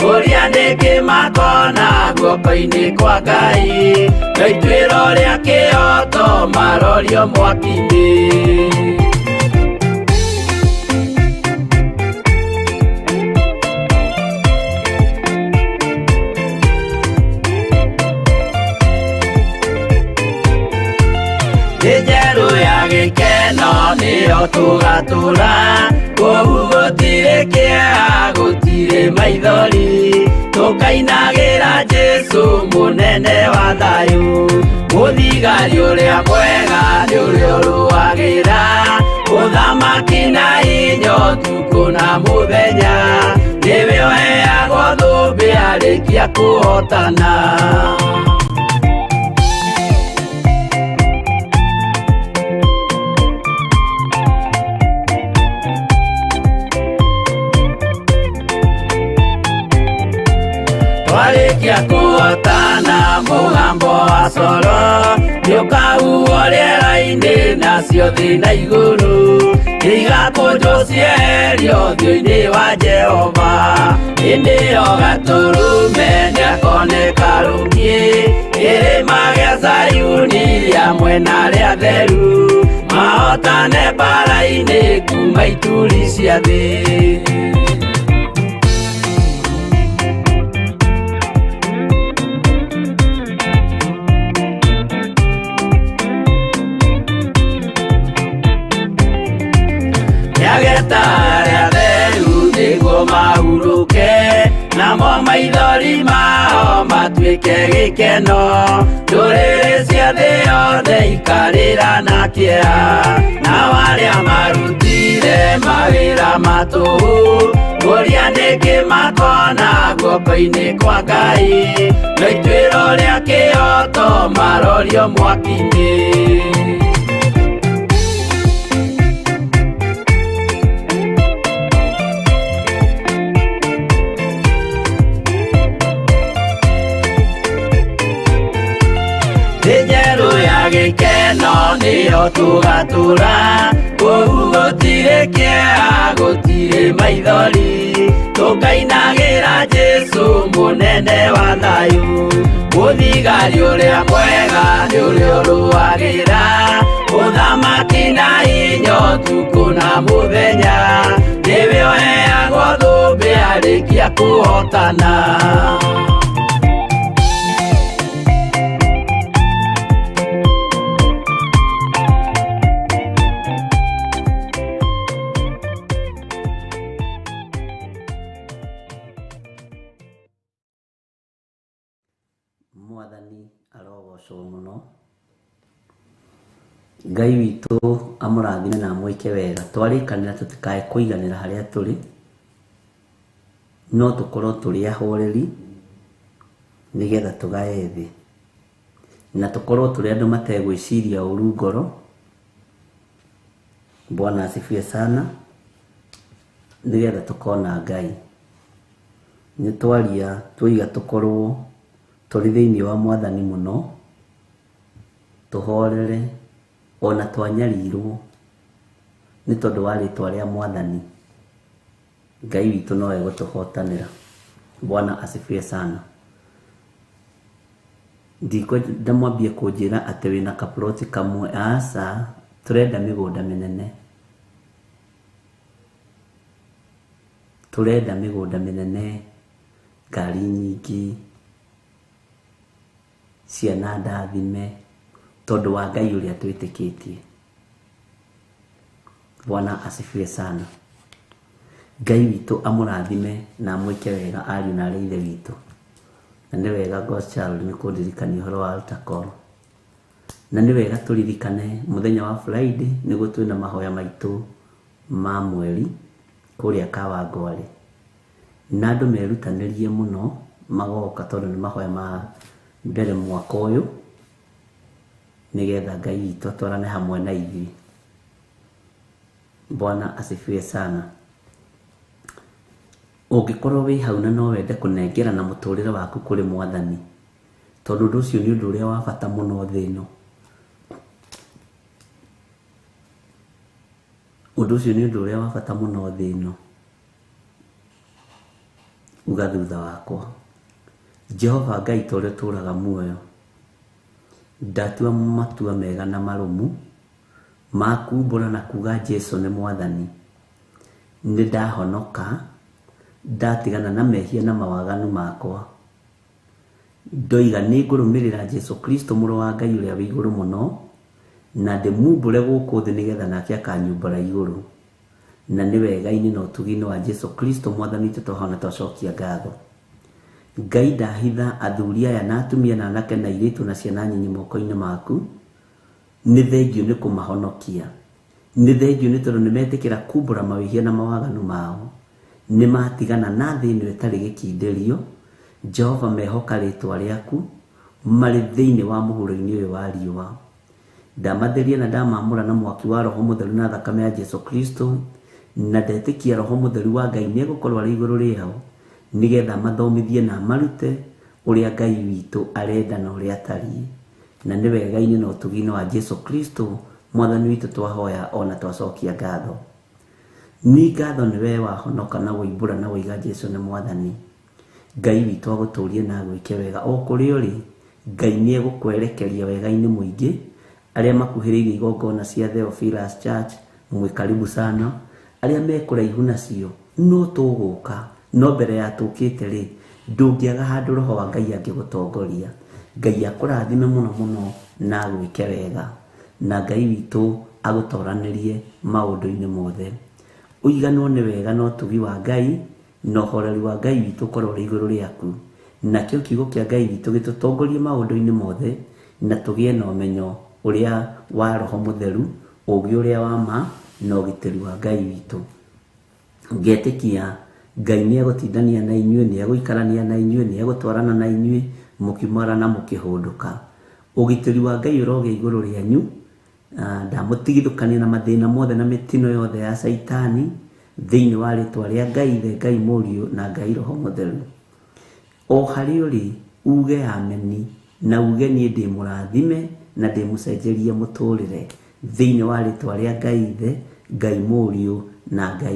ũrĩa nĩkĩ makona guoko-inĩ kwa Ngai, na ituĩro rĩa kĩhooto marorio mwaki-inĩ. Njerũ ya gĩkeno nĩyo tũgatũra, kũu gũtirĩ kĩeha gũtirĩ maithori, tũkainagĩra Jesũ mũnene wa thayũ. Mũthigari ũrĩa mwega nĩ ũrĩa ũrũagĩra ũthamaki na hinya ũtukũ na mũthenya, nĩwe ũheagwo thũmbĩ arĩkia kũhotana. Cia kũhotana mũgambo wa coro nĩũkahuhwo rĩera-inĩ nacio thĩ na igũrũ igakũnjwo cieherio ũthiũ-inĩ wa Jehova hĩndĩ ĩyo gatũrũme nĩakoneka rũngĩ kĩrĩma gĩa Zayuni hamwe na arĩa atheru mahotane mbara-inĩ kuma ituri cia thĩ. Nĩageta arĩa atheru nĩguo mahurũke namo maithori mao matuĩke gĩkeno ndũrĩrĩ cia thĩ yothe ikarĩra na kĩeha nao arĩa marutire mawĩra ma tũhũ kũria nĩkĩ makona guoko-inĩ kwa Ngai no ituĩro rĩa kĩhoto marorio mwaki-inĩ. Njerũ ya gĩkeno nĩyo tũgatũra kũu gũtirĩ kĩeha gũtirĩ maithori tũkainagĩra Jesũ mũnene wa thayũ mũthigari ũrĩa mwega nĩ ũrĩa ũrũagĩra ũthamaki na hinya ũtukũ na mũthenya nĩwe ũheagwo thũmbĩ arĩkia kũhotana. Mwathani arogocwo muno Ngai witũ amũrathime na amwĩke wega twarĩkanĩra tũtikae kũiganĩra harĩa tũrĩ no tũkorwo tũrĩ ahoreri nĩgetha tũgae thĩ na tũkorwo tũrĩ andũ mategwĩciria ũru ngoro. Bwana asifiwe sana nĩgetha tũkona Ngai. Nĩ twaria twoiga tũkorwo tũrĩ thĩinĩ wa Mwathani mũno tũhorere ona twanyarirwo nĩ tondũ wa rĩtwa rĩa Mwathani. Ngai witũ no egũtũhotanĩra. Bwana asifiwe sana. Ndikwenda mwambie kũnjĩra atĩ wĩna kaploti kamwe, aca, tũrenda mĩgũnda mĩnene, tũrenda mĩgũnda mĩnene, ngari nyingĩ, ciana ndathime tondũ wa Ngai ũrĩa twĩtĩkĩtie. Bwana asifiwe sana. Ngai witũ amũrathime na amwĩke wega ariũ na arĩ ithe witũ. Na nĩ wega God's child nĩ kũndirikania ũhoro wa altar call. Na nĩ wega tũririkane mũthenya wa Friday nĩguo twĩna mahoya maitũ ma mweri kũrĩa Kawangware. Na andũ merutanĩrie mũno magoka tondũ nĩ mahoya ma mbere mwaka ũyũ nĩgetha Ngai witũ atwarane hamwe na ithuĩ. Bwana asifiwe sana. Ũngĩkorwo wĩ hau na no wende kũnengerana mũtũrĩre waku kũrĩ Mwathani, tondũ ũndũ ũcio nĩ ũndũ ũrĩa wa bata mũno thĩ ĩno. Ũndũ ũcio nĩ ũndũ ũrĩa wa bata mũno thĩ ĩno. Uga thutha wakwa, Jehova Ngai ta ũrĩa ũtũũraga muoyo, ndatua matua mega na marũmu ma kumbũra na kuga Jesũ nĩ Mwathani. Nĩ ndahonoka, ndatigana na mehia na mawaganu makwa. Ndoiga nĩ ngũrũmĩrĩra Jesũ Kristo mũrũ wa Ngai ũrĩa wĩ igũrũ mũno, na ndĩmumbũre gũkũ thĩ nĩgetha nake akanyumbũra igũrũ. Na nĩ wega-inĩ na ũtugi-inĩ wa Jesũ Kristo Mwathani witũ twahona twacokia ngatho. Ngai ndahitha athuri aya na atumia na anake na airĩtu na ciana nyinyi moko-inĩ maku. Nĩ thengio nĩ kũmahonokia. Nĩ thengio nĩ tondũ nĩ metĩkĩra kumbũra mawĩhia na mawaganu mao. Nĩ matigana na thĩ ĩno ĩtarĩ gĩkindĩrio. Jehova mehoka rĩtwa rĩaku marĩ thĩinĩ wa mũhuro-inĩ ũyũ wa riũa. Ndamatheria na ndamamũra na mwaki wa Roho Mũtheru na thakame ya Jesũ Kristo, na ndetĩkia Roho Mũtheru wa Ngai nĩ egũkorwo arĩ igũrũ rĩao nĩgetha mathomithie na marute Ũrĩa Ngai witũ arenda na ũrĩa atariĩ. Na nĩ wega-inĩ na ũtugi-inĩ wa Jesu Kristo Mwathani witũ twahoya ona twacokia ngatho. Ni ngatho nĩ we wahonoka na woimbũra na woiga Jesu nĩ Mwathani. Ngai witũ agũtũrie na agwĩke wega o kũrĩa ũrĩ. Ngai nĩ egũkwerekeria wega-inĩ mũingĩ. Arĩa makuhĩrĩirie igongona cia Theophilus Church mwĩ karibu sana. Arĩa me kũraihu nacio no tũgũka, no mbere ya tũkĩte rĩ, ndũngĩaga handũ roho wa Ngai angĩgũtongoria. Ngai akũrathime mũno mũno na agwĩke wega, na Ngai witũ agũtoranĩrie maũndũ-inĩ mothe. Ũiganwo nĩ wega na ũtugi wa Ngai na ũhoreri wa Ngai witũ ũkorwo ũrĩ igũrũ rĩaku. Nakĩo kiugo kĩa Ngai witũ gĩtũtongorie maũndũ-inĩ mothe, na tũgĩe na ũmenyo ũrĩa wa Roho Mũtheru, ũũgĩ ũrĩa wa ma na ũgitĩri wa Ngai witũ. Ngetĩkia Ngai nĩ egũtindania na inyuĩ, nĩ egũikarania na inyuĩ, nĩ egũtwarana na inyuĩ mũkiumagara na mũkĩhũndũka. Ũgitĩri wa Ngai ũrogĩa igũrũ rĩanyu. Ndamũtigithũkania na mathĩna mothe na mĩtino yothe ya Caitani thĩinĩ wa rĩtwa rĩa Ngai Ithe, Ngai Mũriũ na Ngai Roho Mũtheru. O harĩa ũrĩ uge ameni na uge niĩ ndĩ mũrathime na ndĩ mũcenjerie mũtũrĩre thĩinĩ wa rĩtwa rĩa Ngai Ithe, Ngai Mũriũ na Ngai.